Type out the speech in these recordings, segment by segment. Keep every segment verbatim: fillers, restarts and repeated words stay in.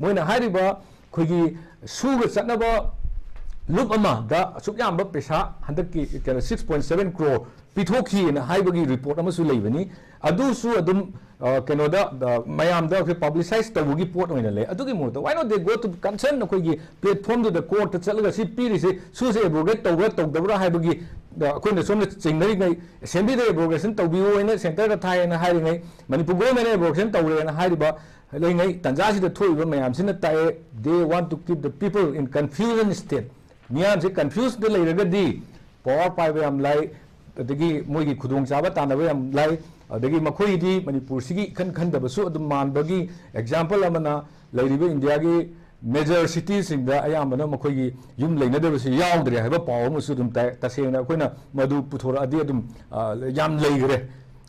ꯃꯣꯏꯅ ꯍꯥꯏꯔꯤꯕ ꯑꯩꯈꯣꯏꯒꯤ ꯁꯨꯒ ꯆꯠꯅꯕ ꯂꯨꯞ ꯑꯃꯗ ꯑꯁꯨꯛ ꯌꯥꯝꯕ ꯄꯩꯁꯥ ꯍꯟꯗꯛꯀꯤ ꯀꯩꯅꯣ six point seven crore ꯄꯤꯊꯣꯛꯈꯤꯅ ꯍꯥꯏꯕꯒꯤ ꯔꯤꯄꯣꯔꯠ ꯑꯃꯁꯨ ꯂꯩꯕꯅꯤ꯫ ꯑꯗꯨꯁꯨ ꯑꯗꯨꯝ ꯑ, ꯀꯩꯅꯣꯗ ꯑ, ꯃꯌꯥꯝꯗ ꯑꯩꯈꯣꯏ ꯄꯕ꯭ꯂꯤꯁꯥꯏꯁ ꯇꯧꯕꯒꯤ ꯄꯣꯠ ꯑꯣꯏꯅ ꯂꯩ꯫ ꯑꯗꯨꯒꯤ ꯃꯍꯨꯠꯇ why not they go to concern ꯑꯩꯈꯣꯏꯒꯤ ꯄ꯭ꯂꯦꯠꯐꯣꯔꯝꯗꯨꯗ ꯀꯣꯔꯠꯇ ꯆꯠꯂꯒ ꯁꯤ ꯄꯤꯔꯤꯁꯦ ꯁꯨꯁꯦ ꯑꯦꯕ꯭ꯔꯣꯒꯦꯠ ꯇꯧꯕ꯭ꯔꯥ ꯇꯧꯗꯕ꯭ꯔꯥ ꯍꯥꯏꯕꯒꯤ ꯑ, ꯑꯩꯈꯣꯏꯅ ꯁꯣꯝꯗ ꯆꯤꯡꯅꯔꯤꯉꯩ ꯑꯦꯁꯦꯝꯕ꯭ꯂꯤꯗ ꯑꯦꯕ꯭ꯔꯣꯒꯦꯁꯟ ꯇꯧꯕꯤꯌꯨ ꯍꯥꯏꯅ ꯁꯦꯟꯇꯔꯗ ꯊꯥꯏ ꯍꯥꯏꯅ ꯍꯥꯏꯔꯤꯉꯩ ꯃꯅꯤꯄꯨꯔ ꯒꯣꯔꯃꯦꯟꯅ ꯑꯦꯕ꯭ꯔꯣꯒꯦꯁꯟ ꯇꯧꯔꯦꯅ ꯍꯥꯏꯔꯤꯕ ꯂꯩꯉꯩ ꯇꯥꯟꯖꯥꯁꯤꯗ ꯊꯣꯛꯏꯕ ꯃꯌꯥꯝꯁꯤꯅ ꯇꯥꯛꯑꯦ they want to keep the people in confusion state꯫ ꯃꯤꯌꯥꯝꯁꯦ ꯀꯟꯐ꯭ꯌꯨꯁꯇ ꯂꯩꯔꯒꯗꯤ ꯄꯋꯥꯔ ꯄꯥꯏꯕ ꯌꯥꯝ ꯂꯥꯏ, ꯑꯗꯒꯤ ꯃꯣꯏꯒꯤ ꯈꯨꯗꯣꯡꯆꯥꯕ ꯇꯥꯟꯅꯕ ꯌꯥꯝ ꯂꯥꯏ꯫ ꯑꯗꯒꯤ ꯃꯈꯣꯏꯗꯤ ꯃꯅꯤꯄꯨꯔꯁꯤꯒꯤ ꯏꯈꯟ ꯈꯟꯗꯕꯁꯨ ꯑꯗꯨꯝ ꯃꯥꯟꯕꯒꯤ ꯑꯦꯛꯖꯥꯝꯄꯜ ꯑꯃꯅ ꯂꯩꯔꯤꯕ ꯏꯟꯗꯤꯌꯥꯒꯤ ꯃꯦꯖꯔ ꯁꯤꯇꯤꯁꯤꯡꯗ ꯑꯌꯥꯝꯕꯅ ꯃꯈꯣꯏꯒꯤ ꯌꯨꯝ ꯂꯩꯅꯗꯕꯁꯤ ꯌꯥꯎꯗ꯭ꯔꯦ ꯍꯥꯏꯕ ꯄꯥꯎ ꯑꯃꯁꯨ ꯑꯗꯨꯝ ꯇꯥꯏ꯫ ꯇꯁꯦꯡꯅ ꯑꯩꯈꯣꯏꯅ ꯃꯗꯨ ꯄꯨꯊꯣꯔꯛꯑꯗꯤ ꯑꯗꯨꯝ ꯑ, ꯌꯥꯝ ꯂꯩꯈ꯭ꯔꯦ꯫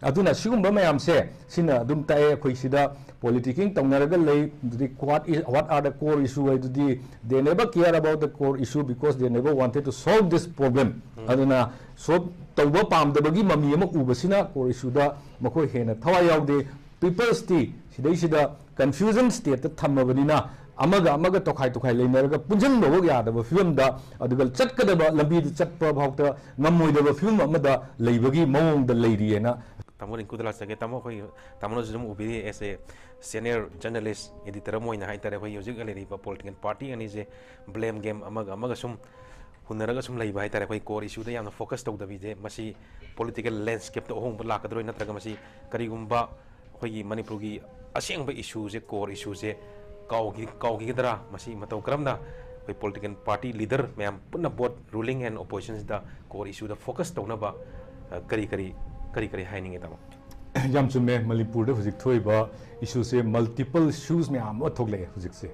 ꯑꯗꯨꯅ ꯁꯤꯒꯨꯝꯕ ꯃꯌꯥꯝꯁꯦ ꯁꯤꯅ ꯑꯗꯨꯝ ꯇꯥꯛꯑꯦ ꯑꯩꯈꯣꯏ ꯁꯤꯗ ꯄꯣꯂꯤꯇꯤꯀꯤꯡ ꯇꯧꯅꯔꯒ ꯂꯩ꯫ ꯑꯗꯨꯗꯤ what is, what are the core issue ꯍꯥꯏꯗꯨꯗꯤ they never care about the core issue because they never wanted to solve this problem꯫ ꯑꯗꯨꯅ ꯁꯣꯜꯕ ꯇꯧꯕ ꯄꯥꯝꯗꯕꯒꯤ ꯃꯃꯤ ꯑꯃ ꯎꯕꯁꯤꯅ ꯀꯣꯔ ꯏꯁꯨꯗ ꯃꯈꯣꯏ ꯍꯦꯟꯅ ꯊꯋꯥꯏ ꯌꯥꯎꯗꯦ꯫ ꯄꯤꯄꯜꯁꯇꯤ ꯁꯤꯗꯩꯁꯤꯗ ꯀꯟꯐ꯭ꯌꯨꯖꯟ ꯁ꯭ꯇꯦꯠꯇ ꯊꯝꯃꯕꯅꯤꯅ ꯑꯃꯒ ꯑꯃꯒ ꯇꯣꯈꯥꯏ ꯇꯣꯈꯥꯏ ꯂꯩꯅꯔꯒ ꯄꯨꯟꯁꯤꯟꯕꯐꯥꯎ ꯌꯥꯗꯕ ꯐꯤꯕꯝꯗ, ꯑꯗꯨꯒ ꯆꯠꯀꯗꯕ ꯂꯝꯕꯤꯗ ꯆꯠꯄ ꯐꯥꯎꯗ ꯉꯝꯃꯣꯏꯗꯕ ꯐꯤꯕꯝ ꯑꯃꯗ ꯂꯩꯕꯒꯤ ꯃꯑꯣꯡꯗ ꯂꯩꯔꯤꯑꯅ꯫ ꯇꯥꯃꯣ ꯔꯤꯡꯀꯨꯗ ꯂꯥꯛꯆꯒꯦ꯫ ꯇꯥꯃꯣ ꯑꯩꯈꯣꯏ ꯇꯥꯃꯣꯅꯁꯨ ꯑꯗꯨꯝ ꯎꯕꯤꯔꯤ as a senior journalist editor ꯑꯃ ꯑꯣꯏꯅ ꯍꯥꯏꯇꯥꯔꯦ꯫ ꯑꯩꯈꯣꯏ ꯍꯧꯖꯤꯛ ꯂꯩꯔꯤꯕ ꯄꯣꯂꯤꯇꯤꯀꯦꯜ ꯄꯥꯔꯇꯤ ꯑꯅꯤꯁꯦ ꯕ꯭ꯂꯦꯝ ꯒꯦꯝ ꯑꯃꯒ ꯑꯃꯒ ꯁꯨꯝ ꯍꯨꯟꯅꯔꯒ ꯁꯨꯝ ꯂꯩꯕ ꯍꯥꯏꯇꯥꯔꯦ꯫ ꯑꯩꯈꯣꯏ ꯀꯣꯔ ꯏꯁꯨꯗ ꯌꯥꯝꯅ ꯐꯣꯀꯁ ꯇꯧꯗꯕꯤꯁꯦ ꯃꯁꯤ ꯄꯣꯂꯤꯇꯤꯀꯦꯜ ꯂꯦꯟꯁꯀꯦꯞꯇ ꯑꯍꯣꯡꯕ ꯂꯥꯛꯀꯗ꯭ꯔꯣꯏ ꯅꯠꯇ꯭ꯔꯒ ꯃꯁꯤ ꯀꯔꯤꯒꯨꯝꯕ ꯑꯩꯈꯣꯏꯒꯤ ꯃꯅꯤꯄꯨꯔꯒꯤ ꯑꯁꯦꯡꯕ ꯏꯁꯨꯁꯦ, ꯀꯣꯔ ꯏꯁꯨꯁꯦ ꯀꯥꯎꯈꯤ ꯀꯥꯎꯈꯤꯒꯗ꯭ꯔꯥ? ꯃꯁꯤ ꯃꯇꯧ ꯀꯔꯝꯅ ꯑꯩꯈꯣꯏ ꯄꯣꯂꯤꯇꯤꯀꯦꯜ ꯄꯥꯔꯇꯤ ꯂꯤꯗꯔ ꯃꯌꯥꯝ ꯄꯨꯟꯅ ꯕꯣꯠ ꯔꯨꯂꯤꯡ ꯑꯦꯟ ꯑꯣꯄꯣꯖꯤꯁꯟꯁꯤꯗ ꯀꯣꯔ ꯏꯁꯨꯗ ꯐꯣꯀꯁ ꯇꯧꯅꯕ ꯑ, ꯀꯔꯤ ꯀꯔꯤ ꯀꯔꯤ ꯀꯔꯤ ꯍꯥꯏꯅꯤꯡꯉꯦ ꯇꯥꯃꯣ? ꯌꯥꯝ ꯆꯨꯝꯃꯦ꯫ ꯃꯅꯤꯄꯨꯔꯗ ꯍꯧꯖꯤꯛ ꯊꯣꯛꯏꯕ ꯏꯁꯨꯁꯦ ꯃꯜꯇꯤꯄꯜ ꯏꯁꯨꯁ ꯃꯌꯥꯝ ꯑꯃ ꯊꯣꯛꯂꯛꯑꯦ ꯍꯧꯖꯤꯛꯁꯦ꯫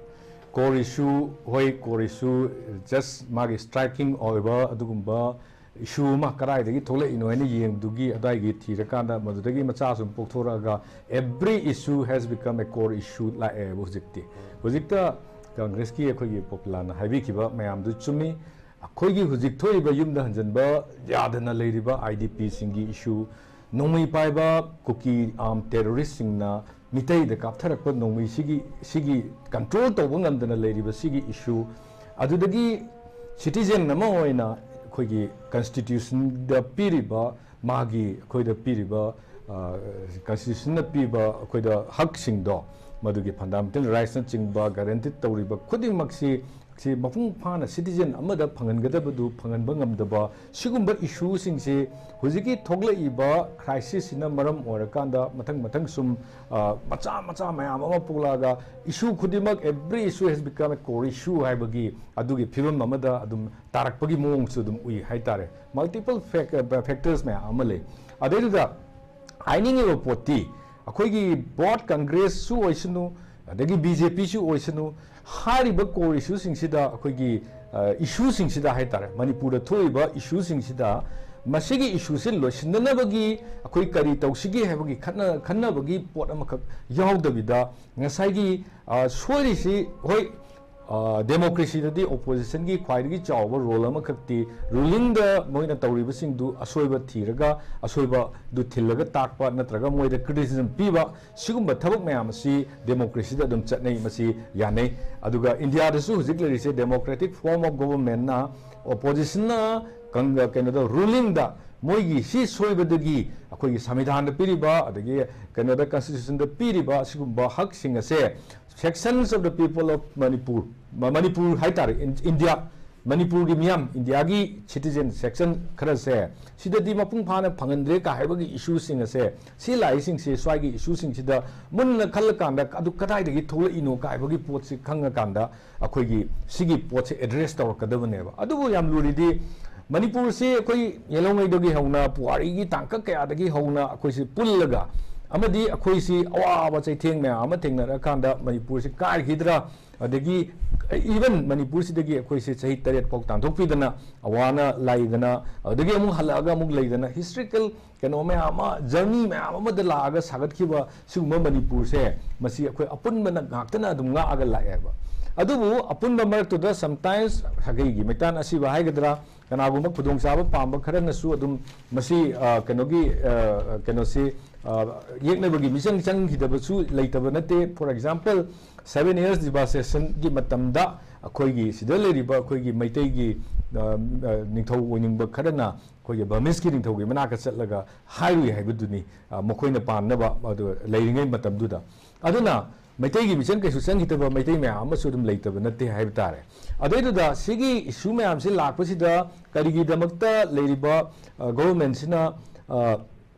ꯀꯣꯔ ꯏꯁꯨ, ꯍꯣꯏ, ꯀꯣꯔ ꯏꯁꯨ ꯖꯁ ꯃꯥꯒꯤ ꯁ꯭ꯇ꯭ꯔꯥꯏꯀꯤꯡ ꯑꯣꯏꯕ ꯑꯗꯨꯒꯨꯝꯕ ꯏꯁꯨ ꯑꯃ ꯀꯗꯥꯏꯗꯒꯤ ꯊꯣꯛꯂꯛꯏꯅꯣ ꯍꯥꯏꯅ ꯌꯦꯡꯕꯗꯨꯒꯤ ꯑꯗꯨꯋꯥꯏꯒꯤ ꯊꯤꯔꯀꯥꯟꯗ ꯃꯗꯨꯗꯒꯤ ꯃꯆꯥ ꯁꯨꯝ ꯄꯣꯛꯊꯣꯔꯛꯑꯒ every issue has become a core issue ꯂꯥꯛꯑꯦꯕ ꯍꯧꯖꯤꯛꯇꯤ꯫ ꯍꯧꯖꯤꯛꯇ ꯀꯪꯒ꯭ꯔꯦꯁꯀꯤ ꯑꯩꯈꯣꯏꯒꯤ ꯄꯣꯄꯨꯂꯥꯅ ꯍꯥꯏꯕꯤꯈꯤꯕ ꯃꯌꯥꯝꯗꯨ ꯆꯨꯝꯃꯤ꯫ ꯑꯩꯈꯣꯏꯒꯤ ꯍꯧꯖꯤꯛ ꯊꯣꯛꯏꯕ ꯌꯨꯝꯗ ꯍꯟꯖꯤꯟꯕ ꯌꯥꯗꯅ ꯂꯩꯔꯤꯕ ꯑꯥꯏ ꯗꯤ ꯄꯤꯁꯤꯡꯒꯤ ꯏꯁꯨ, ꯅꯣꯡꯃꯩ ꯄꯥꯏꯕ ꯀꯨꯀꯤ ꯑꯥꯔꯝ ꯇꯦꯔꯣꯔꯤꯁꯁꯤꯡꯅ ꯃꯤꯇꯩꯗ ꯀꯥꯞꯊꯔꯛꯄ ꯅꯣꯡꯃꯩꯁꯤꯒꯤ, ꯁꯤꯒꯤ control ꯇꯧꯕ ꯉꯝꯗꯅ ꯂꯩꯔꯤꯕ ꯁꯤꯒꯤ issue, ꯑꯗꯨꯗꯒꯤ citizen ꯑꯃ ꯑꯣꯏꯅ ꯑꯩꯈꯣꯏꯒꯤ constitutionꯗ ꯄꯤꯔꯤꯕ, ꯃꯥꯒꯤ ꯑꯩꯈꯣꯏꯗ ꯄꯤꯔꯤꯕ, ꯑ, constitutionꯅ ꯄꯤꯕ ꯑꯩꯈꯣꯏꯗ ꯍꯛꯁꯤꯡꯗꯣ, ꯃꯗꯨꯒꯤ fundamental rightsꯅꯆꯤꯡꯕ guarantee ꯇꯧꯔꯤꯕ ꯈꯨꯗꯤꯡꯃꯛꯁꯤ, ꯁꯤ ꯃꯄꯨꯡ ꯐꯥꯅ citizen ꯑꯃꯗ ꯐꯪꯍꯟꯒꯗꯕꯗꯨ ꯐꯪꯍꯟꯕ ꯉꯝꯗꯕ, ꯁꯤꯒꯨꯝꯕ issueꯁꯤꯡꯁꯤ ꯍꯧꯖꯤꯛꯀꯤ ꯊꯣꯛꯂꯛꯏꯕ crisisꯁꯤꯅ ꯃꯔꯝ ꯑꯣꯏꯔꯀꯥꯟꯗ ꯃꯊꯪ ꯃꯊꯪ ꯁꯨꯝ, ꯑ, ꯃꯆꯥ ꯃꯆꯥ ꯃꯌꯥꯝ ꯑꯃ ꯄꯣꯛꯂꯛꯑꯒ, issue ꯈꯨꯗꯤꯡꯃꯛ, every issue has become a core issue ꯍꯥꯏꯕꯒꯤ ꯑꯗꯨꯒꯤ ꯐꯤꯕꯝ ꯑꯃꯗ ꯑꯗꯨꯝ ꯇꯥꯔꯛꯄꯒꯤ ꯃꯑꯣꯡꯁꯨ ꯑꯗꯨꯝ ꯎꯏ ꯍꯥꯏꯇꯥꯔꯦ, multiple fac-, factors ꯃꯌꯥꯝ ꯑꯃ ꯂꯩ꯫ ꯑꯗꯩꯗꯨꯗ ꯍꯥꯏꯅꯤꯡꯉꯤꯕ ꯄꯣꯠꯇꯤ, ꯑꯩꯈꯣꯏꯒꯤ both Congressꯁꯨ ꯑꯣꯏꯁꯅꯨ, ꯑꯗꯒꯤ BJPꯁꯨ ꯑꯣꯏꯁꯅꯨ, ꯍꯥꯏꯔꯤꯕ core issueꯁꯤꯡꯁꯤꯗ, ꯑꯩꯈꯣꯏꯒꯤ, ꯑ, issueꯁꯤꯡꯁꯤꯗ ꯍꯥꯏꯇꯥꯔꯦ, ꯃꯅꯤꯄꯨꯔꯗ ꯊꯣꯛꯏꯕ issueꯁꯤꯡꯁꯤꯗ, ꯃꯁꯤꯒꯤ issueꯁꯦ ꯂꯣꯏꯁꯤꯟꯅꯅꯕꯒꯤ ꯑꯩꯈꯣꯏ ꯀꯔꯤ ꯇꯧꯁꯤꯒꯦ ꯍꯥꯏꯕꯒꯤ ꯈꯠꯅ-, ꯈꯟꯅꯕꯒꯤ ꯄꯣꯠ ꯑꯃꯈꯛ ꯌꯥꯎꯗꯕꯤꯗ, ꯉꯁꯥꯏꯒꯤ, ꯑ, ꯁꯣꯏꯔꯤꯁꯤ, ꯍꯣꯏ, ꯑ, democracyꯗꯗꯤ oppositionꯒꯤ ꯈ꯭ꯋꯥꯏꯗꯒꯤ ꯆꯥꯎꯕ role ꯑꯃꯈꯛꯇꯤ rulingꯗ ꯃꯣꯏꯅ ꯇꯧꯔꯤꯕꯁꯤꯡꯗꯨ ꯑꯁꯣꯏꯕ ꯊꯤꯔꯒ, ꯑꯁꯣꯏꯕꯗꯨ ꯊꯤꯜꯂꯒ ꯇꯥꯛꯄ ꯅꯠꯇ꯭ꯔꯒ ꯃꯣꯏꯗ criticism ꯄꯤꯕ, ꯁꯤꯒꯨꯝꯕ ꯊꯕꯛ ꯃꯌꯥꯝ ꯑꯁꯤ democracyꯗ ꯑꯗꯨꯝ ꯆꯠꯅꯩ, ꯃꯁꯤ ꯌꯥꯅꯩ꯫ ꯑꯗꯨꯒ ꯏꯟꯗꯤꯌꯥꯗꯁꯨ ꯍꯧꯖꯤꯛ ꯂꯩꯔꯤꯁꯦ democratic form of governmentꯅ, oppositionꯅ ꯀꯪ-, ꯀꯩꯅꯣꯗ, rulingꯗ ꯃꯣꯏꯒꯤ ꯁꯤ ꯁꯣꯏꯕꯗꯒꯤ ꯑꯩꯈꯣꯏꯒꯤ ꯁꯪꯕꯤꯙꯥꯟꯗ ꯄꯤꯔꯤꯕ, ꯑꯗꯒꯤ ꯀꯩꯅꯣꯗ, constitutionꯗ ꯄꯤꯔꯤꯕ ꯑꯁꯤꯒꯨꯝꯕ ꯍꯛꯁꯤꯡ ꯑꯁꯦ, sections of the people of Manipur, ꯃ-, ꯃꯅꯤꯄꯨꯔ ꯍꯥꯏꯇꯥꯔꯦ, ꯏꯟ-, ꯏꯟꯗꯤꯌꯥ, ꯃꯅꯤꯄꯨꯔꯒꯤ ꯃꯤꯌꯥꯝ, ꯏꯟꯗꯤꯌꯥꯒꯤ citizen section ꯈꯔꯁꯦ, ꯁꯤꯗꯗꯤ ꯃꯄꯨꯡ ꯐꯥꯅ ꯐꯪꯍꯟꯗ꯭ꯔꯦ ꯀꯥꯏ ꯍꯥꯏꯕꯒꯤ issueꯁꯤꯡ ꯑꯁꯦ, ꯁꯤ ꯂꯥꯛꯏꯁꯤꯡꯁꯦ, ꯁ꯭ꯋꯥꯏꯒꯤ issueꯁꯤꯡꯁꯤꯗ ꯃꯨꯟꯅ ꯈꯜꯂꯀꯥꯟꯗ ꯑꯗꯨ ꯀꯗꯥꯏꯗꯒꯤ ꯊꯣꯛꯂꯛꯏꯅꯣ ꯀꯥꯏ ꯍꯥꯏꯕꯒꯤ ꯄꯣꯠꯁꯤ ꯈꯪꯉꯀꯥꯟꯗ, ꯑꯩꯈꯣꯏꯒꯤ ꯁꯤꯒꯤ ꯄꯣꯠꯁꯦ address ꯇꯧꯔꯛꯀꯗꯕꯅꯦꯕ꯫ ꯑꯗꯨꯕꯨ ꯌꯥꯝ ꯂꯨꯔꯤꯗꯤ, ꯃꯅꯤꯄꯨꯔꯁꯤ ꯑꯩꯈꯣꯏ ꯌꯦꯜꯍꯧꯉꯩꯗꯒꯤ ꯍꯧꯅ, ꯄꯨꯋꯥꯔꯤꯒꯤ ꯇꯥꯡꯀꯛ ꯀꯌꯥꯗꯒꯤ ꯍꯧꯅ ꯑꯩꯈꯣꯏꯁꯤ ꯄꯨꯜꯂꯒ, ꯑꯃꯗꯤ ꯑꯩꯈꯣꯏꯁꯤ ꯑꯋꯥꯕ ꯆꯩꯊꯦꯡ ꯃꯌꯥꯝ ꯑꯃ ꯊꯦꯡꯅꯔꯀꯥꯟꯗ ꯃꯅꯤꯄꯨꯔꯁꯤ ꯀꯥꯏꯈꯤꯗ꯭ꯔꯥ, ꯑꯗꯒꯤ even ꯃꯅꯤꯄꯨꯔꯁꯤꯗꯒꯤ ꯑꯩꯈꯣꯏꯁꯤ ꯆꯍꯤ ꯇꯔꯦꯠ ꯐꯥꯎ ꯇꯥꯟꯊꯣꯛꯄꯤꯗꯅ, ꯑꯋꯥꯅ ꯂꯥꯏꯗꯅ, ꯑꯗꯨꯗꯒꯤ ꯑꯃꯨꯛ ꯍꯜꯂꯛꯑꯒ ꯑꯃꯨꯛ ꯂꯩꯗꯅ, historical ꯀꯩꯅꯣ ꯃꯌꯥꯝ ꯑꯃ, journey ꯃꯌꯥꯝ ꯑꯃꯗ ꯂꯥꯛꯑꯒ ꯁꯥꯒꯠꯈꯤꯕ ꯁꯤꯒꯨꯝꯕ ꯃꯅꯤꯄꯨꯔꯁꯦ, ꯃꯁꯤ ꯑꯩꯈꯣꯏ ꯑꯄꯨꯟꯕꯅ ꯉꯥꯛꯇꯅ ꯑꯗꯨꯝ ꯉꯥꯛꯑꯒ ꯂꯥꯛꯑꯦꯕ꯫ ꯑꯗꯨꯕꯨ ꯑꯄꯨꯟꯕ ꯃꯔꯛꯇꯨꯗ sometimes ꯁꯥꯒꯩꯒꯤ ꯃꯩꯇꯥꯟ ꯑꯁꯤꯕ ꯍꯥꯏꯒꯗ꯭ꯔꯥ, ꯀꯅꯥꯒꯨꯝꯕ ꯈꯨꯗꯣꯡꯆꯥꯕ ꯄꯥꯝꯕ ꯈꯔꯅꯁꯨ ꯑꯗꯨꯝ ꯃꯁꯤ, ꯑ, ꯀꯩꯅꯣꯒꯤ, ꯑ, ꯀꯩꯅꯣꯁꯤ, ꯑ, ꯌꯦꯛꯅꯕꯒꯤ ꯃꯤꯆꯪ ꯆꯪꯈꯤꯗꯕꯁꯨ ꯂꯩꯇꯕ ꯅꯠꯇꯦ꯫ For example, seven years demarcationꯒꯤ ꯃꯇꯝꯗ ꯑꯩꯈꯣꯏꯒꯤ ꯁꯤꯗ ꯂꯩꯔꯤꯕ ꯑꯩꯈꯣꯏꯒꯤ ꯃꯩꯇꯩꯒꯤ, ꯑ, ꯑ, ꯅꯤꯡꯊꯧ ꯑꯣꯏꯅꯤꯡꯕ ꯈꯔꯅ ꯑꯩꯈꯣꯏꯒꯤ Burmeseꯀꯤ ꯅꯤꯡꯊꯧꯒꯤ ꯃꯅꯥꯛꯇ ꯆꯠꯂꯒ ꯍꯥꯏꯔꯨꯏ ꯍꯥꯏꯕꯗꯨꯅꯤ, ꯑ, ꯃꯈꯣꯏꯅ ꯄꯥꯟꯅꯕ ꯑꯗꯨ ꯂꯩꯔꯤꯉꯩ ꯃꯇꯝꯗꯨꯗ꯫ ꯑꯗꯨꯅ ꯃꯩꯇꯩꯒꯤ ꯃꯤꯆꯪ ꯀꯩꯁꯨ ꯆꯪꯈꯤꯗꯕ ꯃꯩꯇꯩ ꯃꯌꯥꯝ ꯑꯃꯁꯨ ꯑꯗꯨꯝ ꯂꯩꯇꯕ ꯅꯠꯇꯦ ꯍꯥꯏꯕ ꯇꯥꯔꯦ꯫ ꯑꯗꯩꯗꯨꯗ ꯁꯤꯒꯤ issue ꯃꯌꯥꯝꯁꯤ ꯂꯥꯛꯄꯁꯤꯗ ꯀꯔꯤꯒꯤꯗꯃꯛꯇ ꯂꯩꯔꯤꯕ, ꯑ, governmentꯁꯤꯅ, ꯑ,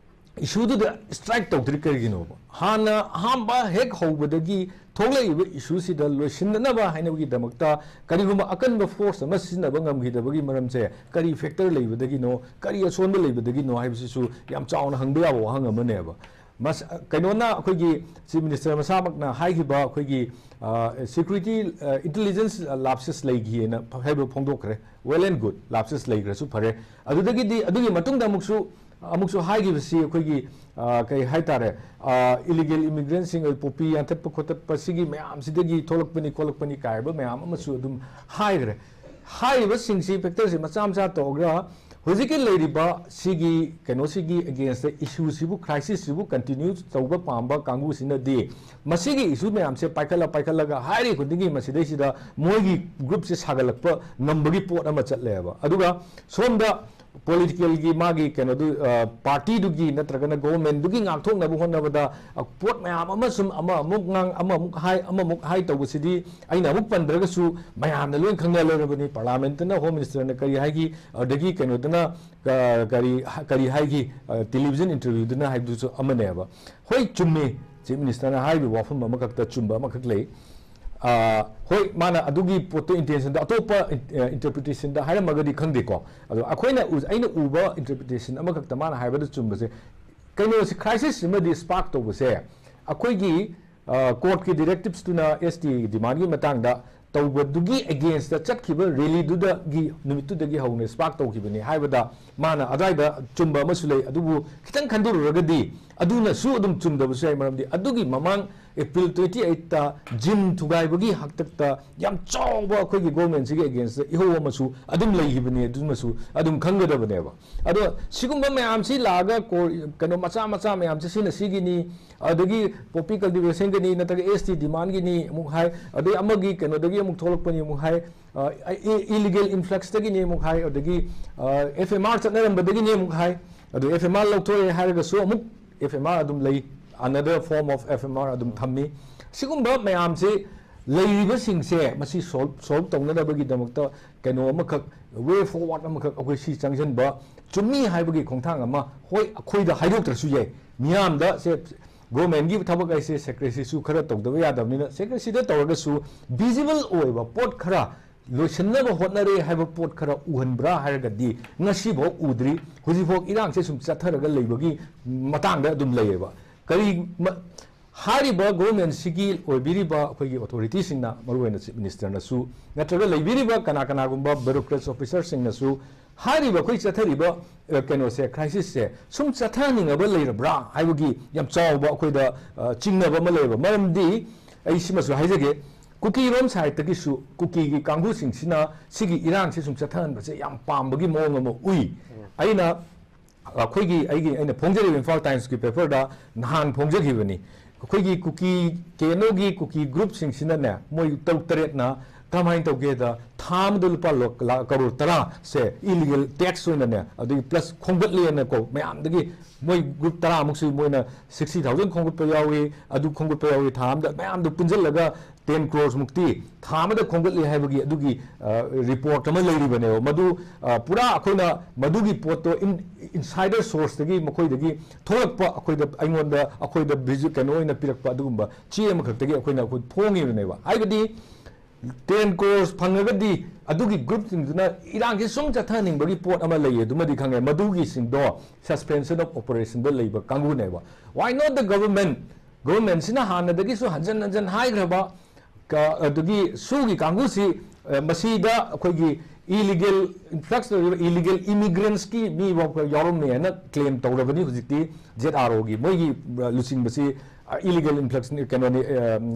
issueꯗꯨꯗ strike ꯇꯧꯗ꯭ꯔꯤ ꯀꯔꯤꯒꯤꯅꯣꯕ? ꯍꯥꯟꯅ ꯑꯍꯥꯟꯕ ꯍꯦꯛ ꯍꯧꯕꯗꯒꯤ ꯊꯣꯛꯂꯛꯏꯕ issueꯁꯤꯗ ꯂꯣꯏꯁꯤꯟꯅꯅꯕ ꯍꯥꯏꯅꯕꯒꯤꯗꯃꯛꯇ ꯀꯔꯤꯒꯨꯝꯕ ꯑꯀꯟꯕ force ꯑꯃ ꯁꯤꯖꯤꯟꯅꯕ ꯉꯝꯈꯤꯗꯕꯒꯤ ꯃꯔꯝꯁꯦ ꯀꯔꯤ factor ꯂꯩꯕꯗꯒꯤꯅꯣ, ꯀꯔꯤ ꯑꯁꯣꯟꯕ ꯂꯩꯕꯗꯒꯤꯅꯣ ꯍꯥꯏꯕꯁꯤꯁꯨ ꯌꯥꯝ ꯆꯥꯎꯅ ꯍꯪꯕ ꯌꯥꯕ ꯋꯥꯍꯪ ꯑꯃꯅꯦꯕ꯫ ꯃꯁ-, ꯀꯩꯅꯣꯅ ꯑꯩꯈꯣꯏꯒꯤ Chief Minister ꯃꯁꯥꯃꯛꯅ ꯍꯥꯏꯈꯤꯕ ꯑꯩꯈꯣꯏꯒꯤ, ꯑ, security, ꯑ, intelligence lapses ꯂꯩꯈꯤꯑꯅ ꯍꯥꯏꯕ ꯐꯣꯡꯗꯣꯛꯈ꯭ꯔꯦ꯫ Well and good, lapses ꯂꯩꯈ꯭ꯔꯁꯨ ꯐꯔꯦ꯫ ꯑꯗꯨꯗꯒꯤꯗꯤ ꯑꯗꯨꯒꯤ ꯃꯇꯨꯡꯗ ꯑꯃꯨꯛꯁꯨ, ꯑꯃꯨꯛꯁꯨ ꯍꯥꯏꯈꯤꯕꯁꯤ ꯑꯩꯈꯣꯏꯒꯤ, ꯑ, ꯀꯩ ꯍꯥꯏꯇꯥꯔꯦ, ꯑ, illegal immigrantꯁꯤꯡ, poppy ꯌꯥꯟꯊꯠꯄ ꯈꯣꯠꯇꯠꯄ ꯁꯤꯒꯤ ꯃꯌꯥꯝꯁꯤꯗꯒꯤ ꯊꯣꯛꯂꯛꯄꯅꯤ ꯈꯣꯠꯂꯛꯄꯅꯤ ꯀꯥꯏꯕ ꯃꯌꯥꯝ ꯑꯃꯁꯨ ꯑꯗꯨꯝ ꯍꯥꯏꯈ꯭ꯔꯦ꯫ ꯍꯥꯏꯔꯤꯕꯁꯤꯡꯁꯤ factorꯁꯤ ꯃꯆꯥ ꯃꯆꯥ ꯇꯧꯔꯒ ꯍꯧꯖꯤꯛꯀꯤ ꯂꯩꯔꯤꯕ ꯁꯤꯒꯤ ꯀꯩꯅꯣꯁꯤꯒꯤ againstꯇ issueꯁꯤꯕꯨ, crisisꯁꯤꯕꯨ continue ꯇꯧꯕ ꯄꯥꯝꯕ ꯀꯥꯡꯕꯨꯁꯤꯅꯗꯤ ꯃꯁꯤꯒꯤ issue ꯃꯌꯥꯝꯁꯦ ꯄꯥꯏꯈꯠꯂ ꯄꯥꯏꯈꯠꯂꯒ ꯍꯥꯏꯔꯤ ꯈꯨꯗꯤꯡꯒꯤ ꯃꯁꯤꯗꯩꯁꯤꯗ ꯃꯣꯏꯒꯤ groupꯁꯦ ꯁꯥꯒꯠꯂꯛꯄ ꯉꯝꯕꯒꯤ ꯄꯣꯠ ꯑꯃ ꯆꯠꯂꯦꯕ꯫ ꯑꯗꯨꯒ ꯁꯣꯝꯗ politicalꯒꯤ ꯃꯥꯒꯤ ꯀꯩꯅꯣꯗꯨ, ꯑ, partyꯗꯨꯒꯤ ꯅꯠꯇ꯭ꯔꯒꯅ governmentꯗꯨꯒꯤ ꯉꯥꯛꯊꯣꯛꯅꯕ ꯍꯣꯠꯅꯕꯗ, ꯑ, ꯄꯣꯠ ꯃꯌꯥꯝ ꯑꯃ ꯁꯨꯝ ꯑꯃ ꯑꯃꯨꯛ ꯉꯥꯡ, ꯑꯃ ꯑꯃꯨꯛ ꯍꯥꯏ, ꯑꯃ ꯑꯃꯨꯛ ꯍꯥꯏ ꯇꯧꯕꯁꯤꯗꯤ ꯑꯩꯅ ꯑꯃꯨꯛ ꯄꯟꯗ꯭ꯔꯒꯁꯨ ꯃꯌꯥꯝꯅ ꯂꯣꯏ ꯈꯪꯅ ꯂꯩꯔꯕꯅꯤ꯫ Parliamentꯇꯅ Home Ministerꯅ ꯀꯔꯤ ꯍꯥꯏꯈꯤ, ꯑꯗꯒꯤ ꯀꯩꯅꯣꯗꯅ, ꯑ, ꯀꯔꯤ, ꯀꯔꯤ ꯍꯥꯏꯈꯤ, ꯑ, television interviewꯗꯅ ꯍꯥꯏꯕꯗꯨꯁꯨ ꯑꯃꯅꯦꯕ꯫ ꯍꯣꯏ, ꯆꯨꯝꯃꯤ, Chief Ministerꯅ ꯍꯥꯏꯔꯤꯕ ꯋꯥꯐꯝ ꯑꯃꯈꯛꯇ ꯆꯨꯝꯕ ꯑꯃꯈꯛ ꯂꯩ꯫ ꯑ, ꯍꯣꯏ, ꯃꯥꯅ ꯑꯗꯨꯒꯤ ꯄꯣꯠꯇꯣ intentionꯗ ꯑꯇꯣꯞꯄ ꯏꯟ-, ꯑ, interpretationꯗ ꯍꯥꯏꯔꯝꯃꯒꯗꯤ ꯈꯪꯗꯦꯀꯣ꯫ ꯑꯗꯣ ꯑꯩꯈꯣꯏꯅ ꯎ-, ꯑꯩꯅ ꯎꯕ interpretation ꯑꯃꯈꯛꯇ ꯃꯥꯅ ꯍꯥꯏꯕꯗ ꯆꯨꯝꯕꯁꯦ, ꯀꯩꯅꯣꯁꯦ, crisis ꯑꯃꯗꯤ spark ꯇꯧꯕꯁꯦ ꯑꯩꯈꯣꯏꯒꯤ, ꯑ, courtꯀꯤ directivesꯇꯨꯅ ST demandꯀꯤ ꯃꯇꯥꯡꯗ ꯇꯧꯕꯗꯨꯒꯤ againstꯇ ꯆꯠꯈꯤꯕ rallyꯗꯨꯗꯒꯤ, ꯅꯨꯃꯤꯠꯇꯨꯗꯒꯤ ꯍꯧꯅ spark ꯇꯧꯈꯤꯕꯅꯤ ꯍꯥꯏꯕꯗ ꯃꯥꯅ ꯑꯗ꯭ꯋꯥꯏꯗ ꯆꯨꯝꯕ ꯑꯃꯁꯨ ꯂꯩ꯫ ꯑꯗꯨꯕꯨ ꯈꯤꯇꯪ ꯈꯟꯗꯣꯛꯂꯨꯔꯒꯗꯤ ꯑꯗꯨꯅꯁꯨ ꯑꯗꯨꯝ ꯆꯨꯝꯗꯕꯁꯨ ꯌꯥꯏ꯫ ꯃꯔꯝꯗꯤ ꯑꯗꯨꯒꯤ ꯃꯃꯥꯡ April twenty eight ꯇ ꯖꯤꯝ ꯊꯨꯒꯥꯏꯕꯒꯤ ꯍꯥꯛꯇꯛꯇ ꯌꯥꯝ ꯆꯥꯎꯕ ꯑꯩꯈꯣꯏꯒꯤ government ꯁꯤꯒꯤ against ꯇ ꯏꯍꯧ ꯑꯃꯁꯨ ꯑꯗꯨꯝ ꯂꯩꯈꯤꯕꯅꯤ, ꯑꯗꯨꯃꯁꯨ ꯑꯗꯨꯝ ꯈꯪꯒꯗꯕꯅꯦꯕ꯫ ꯑꯗꯣ ꯁꯤꯒꯨꯝꯕ ꯃꯌꯥꯝꯁꯤ ꯂꯥꯛꯑꯒ ꯀꯣ-, ꯀꯩꯅꯣ ꯃꯆꯥ ꯃꯆꯥ ꯃꯌꯥꯝꯁꯦ ꯁꯤꯅ ꯁꯤꯒꯤꯅꯤ, ꯑꯗꯒꯤ poppy cultivation ꯒꯤꯅꯤ, ꯅꯠꯇ꯭ꯔꯒ S T demand ꯒꯤꯅꯤ ꯑꯃꯨꯛ ꯍꯥꯏ, ꯑꯗꯩ ꯑꯃꯒꯤ ꯀꯩꯅꯣꯗꯒꯤ ꯑꯃꯨꯛ ꯊꯣꯛꯂꯛꯄꯅꯤ ꯑꯃꯨꯛ ꯍꯥꯏ, ꯑ, ꯏ-, illegal influx ꯗꯒꯤꯅꯤ ꯑꯃꯨꯛ ꯍꯥꯏ, ꯑꯗꯒꯤ, ꯑ, F M R ꯆꯠꯅꯔꯝꯕꯗꯒꯤꯅꯤ ꯑꯃꯨꯛ ꯍꯥꯏ꯫ ꯑꯗꯨ F M R ꯂꯧꯊꯣꯛꯑꯦ ꯍꯥꯏꯔꯒꯁꯨ ꯑꯃꯨꯛ F M R ꯑꯗꯨꯝ ꯂꯩ, another form of F M R ꯑꯗꯨꯝ ꯊꯝꯃꯤ꯫ ꯁꯤꯒꯨꯝꯕ ꯃꯌꯥꯝꯁꯦ, ꯂꯩꯔꯤꯕꯁꯤꯡꯁꯦ ꯃꯁꯤ solve, solve ꯇꯧꯅꯅꯕꯒꯤꯗꯃꯛꯇ ꯀꯩꯅꯣ ꯑꯃꯈꯛ, way forward ꯑꯃꯈꯛ ꯑꯩꯈꯣꯏ ꯁꯤ ꯆꯪꯁꯤꯟꯕ ꯆꯨꯝꯃꯤ ꯍꯥꯏꯕꯒꯤ ꯈꯣꯡꯊꯥꯡ ꯑꯃ, ꯍꯣꯏ, ꯑꯩꯈꯣꯏꯗ ꯍꯥꯏꯗꯣꯛꯇ꯭ꯔꯁꯨ ꯌꯥꯏ, ꯃꯤꯌꯥꯝꯗ ꯁꯦ, government ꯀꯤ ꯊꯕꯛ ꯍꯥꯏꯁꯦ secrecy ꯁꯨ ꯈꯔ ꯇꯧꯗꯕ ꯌꯥꯗꯕꯅꯤꯅ, secrecy ꯗ ꯇꯧꯔꯒꯁꯨ visible ꯑꯣꯏꯕ ꯄꯣꯠ ꯈꯔ ꯂꯣꯏꯁꯤꯟꯅꯕ ꯍꯣꯠꯅꯔꯦ ꯍꯥꯏꯕ ꯄꯣꯠ ꯈꯔ ꯎꯍꯟꯕ꯭ꯔꯥ ꯍꯥꯏꯔꯒꯗꯤ ꯉꯁꯤꯐꯥꯎ ꯎꯗ꯭ꯔꯤ꯫ ꯍꯧꯖꯤꯛꯐꯥꯎ ꯏꯔꯥꯡꯁꯦ ꯁꯨꯝ ꯆꯠꯊꯔꯒ ꯂꯩꯕꯒꯤ ꯃꯇꯥꯡꯗ ꯑꯗꯨꯝ ꯂꯩꯌꯦꯕ꯫ ꯀꯔꯤ ꯃ-, ꯍꯥꯏꯔꯤꯕ government ꯁꯤꯒꯤ ꯑꯣꯏꯕꯤꯔꯤꯕ ꯑꯩꯈꯣꯏꯒꯤ authority ꯁꯤꯡꯅ, ꯃꯔꯨꯑꯣꯏꯅ Chief Minister ꯅꯁꯨ, ꯅꯠꯇ꯭ꯔꯒ ꯂꯩꯕꯤꯔꯤꯕ ꯀꯅꯥ ꯀꯅꯥꯒꯨꯝꯕ bureaucrats officer ꯁꯤꯡꯅꯁꯨ ꯍꯥꯏꯔꯤꯕ ꯑꯩꯈꯣꯏ ꯆꯠꯊꯔꯤꯕ, ꯑ, ꯀꯩꯅꯣꯁꯦ, crisis ꯁꯦ ꯁꯨꯝ ꯆꯠꯊꯍꯟꯅꯤꯡꯉꯕ ꯂꯩꯔꯕ꯭ꯔꯥ ꯍꯥꯏꯕꯒꯤ ꯌꯥꯝ ꯆꯥꯎꯕ ꯑꯩꯈꯣꯏꯗ, ꯑ, ꯆꯤꯡꯅꯕ ꯑꯃ ꯂꯩꯌꯦꯕ꯫ ꯃꯔꯝꯗꯤ ꯑꯩ ꯁꯤꯃꯁꯨ ꯍꯥꯏꯖꯒꯦ, ꯀꯨꯀꯤꯔꯣꯝ side ꯇꯒꯤꯁꯨ ꯀꯨꯀꯤꯒꯤ ꯀꯥꯡꯕꯨꯁꯤꯡꯁꯤꯅ ꯁꯤꯒꯤ ꯏꯔꯥꯡꯁꯤ ꯁꯨꯝ ꯆꯠꯊꯍꯟꯕꯁꯦ ꯌꯥꯝ ꯄꯥꯝꯕꯒꯤ ꯃꯑꯣꯡ ꯑꯃ ꯎꯏ꯫ ꯑꯩꯅ, ꯑꯩꯈꯣꯏꯒꯤ, ꯑꯩꯒꯤ, ꯑꯩꯅ ꯐꯣꯡꯖꯔꯤꯕ Imphal Times ꯀꯤ paper ꯗ ꯅꯍꯥꯟ ꯐꯣꯡꯖꯈꯤꯕꯅꯤ꯫ ꯑꯩꯈꯣꯏꯒꯤ ꯀꯨꯀꯤ, ꯀꯦ ꯑꯦꯟ ꯑꯣ ꯒꯤ ꯀꯨꯀꯤ group ꯁꯤꯡꯁꯤꯅꯅꯦ, ꯃꯣꯏ ꯇꯔꯨꯛ ꯇꯔꯦꯠꯅ ꯀꯔꯝꯍꯥꯏꯅ ꯇꯧꯒꯦꯗ, ꯊꯥ ꯑꯃꯗ ꯂꯨꯄꯥ ꯂꯣ-, ꯂꯥ-, ꯀꯔꯣꯔ ꯇꯔꯥ ꯁꯦ illegal tax ꯑꯣꯏꯅꯅꯦ, ꯑꯗꯨꯒꯤ plus ꯈꯣꯝꯒꯠꯂꯦꯅꯀꯣ, ꯃꯌꯥꯝꯗꯒꯤ ꯃꯣꯏ group ꯇꯔꯥꯃꯨꯛꯁꯤ ꯃꯣꯏꯅ sixty thousand ꯈꯣꯝꯒꯠꯄ ꯌꯥꯎꯏ, ꯑꯗꯨ ꯈꯣꯝꯒꯠꯄ ꯌꯥꯎꯏ, ꯊꯥ ꯑꯃꯗ ꯃꯌꯥꯝꯗꯣ ꯄꯨꯟꯁꯤꯜꯂꯒ ten crores ꯃꯨꯛꯇꯤ ꯊꯥ ꯑꯃꯗ ꯈꯣꯝꯒꯠꯂꯤ ꯍꯥꯏꯕꯒꯤ ꯑꯗꯨꯒꯤ, ꯑ, report ꯑꯃ ꯂꯩꯔꯤꯕꯅꯦꯕ꯫ ꯃꯗꯨ, ꯑ, ꯄꯨꯔꯥ ꯑꯩꯈꯣꯏꯅ ꯃꯗꯨꯒꯤ ꯄꯣꯠꯇꯣ in-, insider source ꯇꯒꯤ, ꯃꯈꯣꯏꯗꯒꯤ ꯊꯣꯛꯂꯛꯄ, ꯑꯩꯈꯣꯏꯗ, ꯑꯩꯉꯣꯟꯗ, ꯑꯩꯈꯣꯏꯗ visi-, ꯀꯩꯅꯣ ꯑꯣꯏꯅ ꯄꯤꯔꯛꯄ ꯑꯗꯨꯒꯨꯝꯕ ꯆꯦ ꯑꯃꯈꯛꯇꯒꯤ ꯑꯩꯈꯣꯏꯅ, ꯑꯩꯈꯣꯏ ꯐꯣꯡꯉꯤꯕꯅꯦꯕ꯫ ꯍꯥꯏꯕꯗꯤ ten crores ꯐꯪꯉꯒꯗꯤ ꯑꯗꯨꯒꯤ group ꯁꯤꯡꯗꯨꯅ ꯏꯔꯥꯡꯁꯦ ꯁꯨꯝ ꯆꯠꯊꯍꯟꯅꯤꯡꯕꯒꯤ ꯄꯣꯠ ꯑꯃ ꯂꯩꯌꯦ, ꯑꯗꯨꯃꯗꯤ ꯈꯪꯉꯦ꯫ ꯃꯗꯨꯒꯤꯁꯤꯡꯗꯣ suspension of operation ꯗ ꯂꯩꯕ ꯀꯥꯡꯕꯨꯅꯦꯕ꯫ Why not the government? Government ꯁꯤꯅ ꯍꯥꯟꯅꯗꯒꯤꯁꯨ ꯍꯟꯖꯟ ꯍꯟꯖꯟ ꯍꯥꯏꯈ꯭ꯔꯕ, ꯀ-, ꯑꯗꯨꯒꯤ ꯁꯨꯒꯤ ꯀꯥꯡꯕꯨꯁꯤ, ꯑ, ꯃꯁꯤꯗ ꯑꯩꯈꯣꯏꯒꯤ ꯏꯂꯤꯒꯦꯜ ꯏꯟꯐ꯭ꯂꯛꯁ ꯂꯩꯔꯤꯕ ꯏꯂꯤꯒꯦꯜ ꯏꯃꯤꯒ꯭ꯔꯦꯟꯁꯀꯤ ꯃꯤ ꯐꯥꯎꯕ ꯌꯥꯎꯔꯝꯃꯦꯅ ꯀ꯭ꯂꯦꯝ ꯇꯧꯔꯕꯅꯤ ꯍꯧꯖꯤꯛꯇꯤ ꯖꯦꯠ ꯑꯥꯔ ꯑꯣꯒꯤ ꯃꯣꯏꯒꯤ ꯑ, ꯂꯨꯆꯤꯡꯕꯁꯤ ꯏꯂꯤꯒꯦꯜ ꯏꯟꯐ꯭ꯂꯛꯁ ꯀꯩꯅꯣꯅꯤ,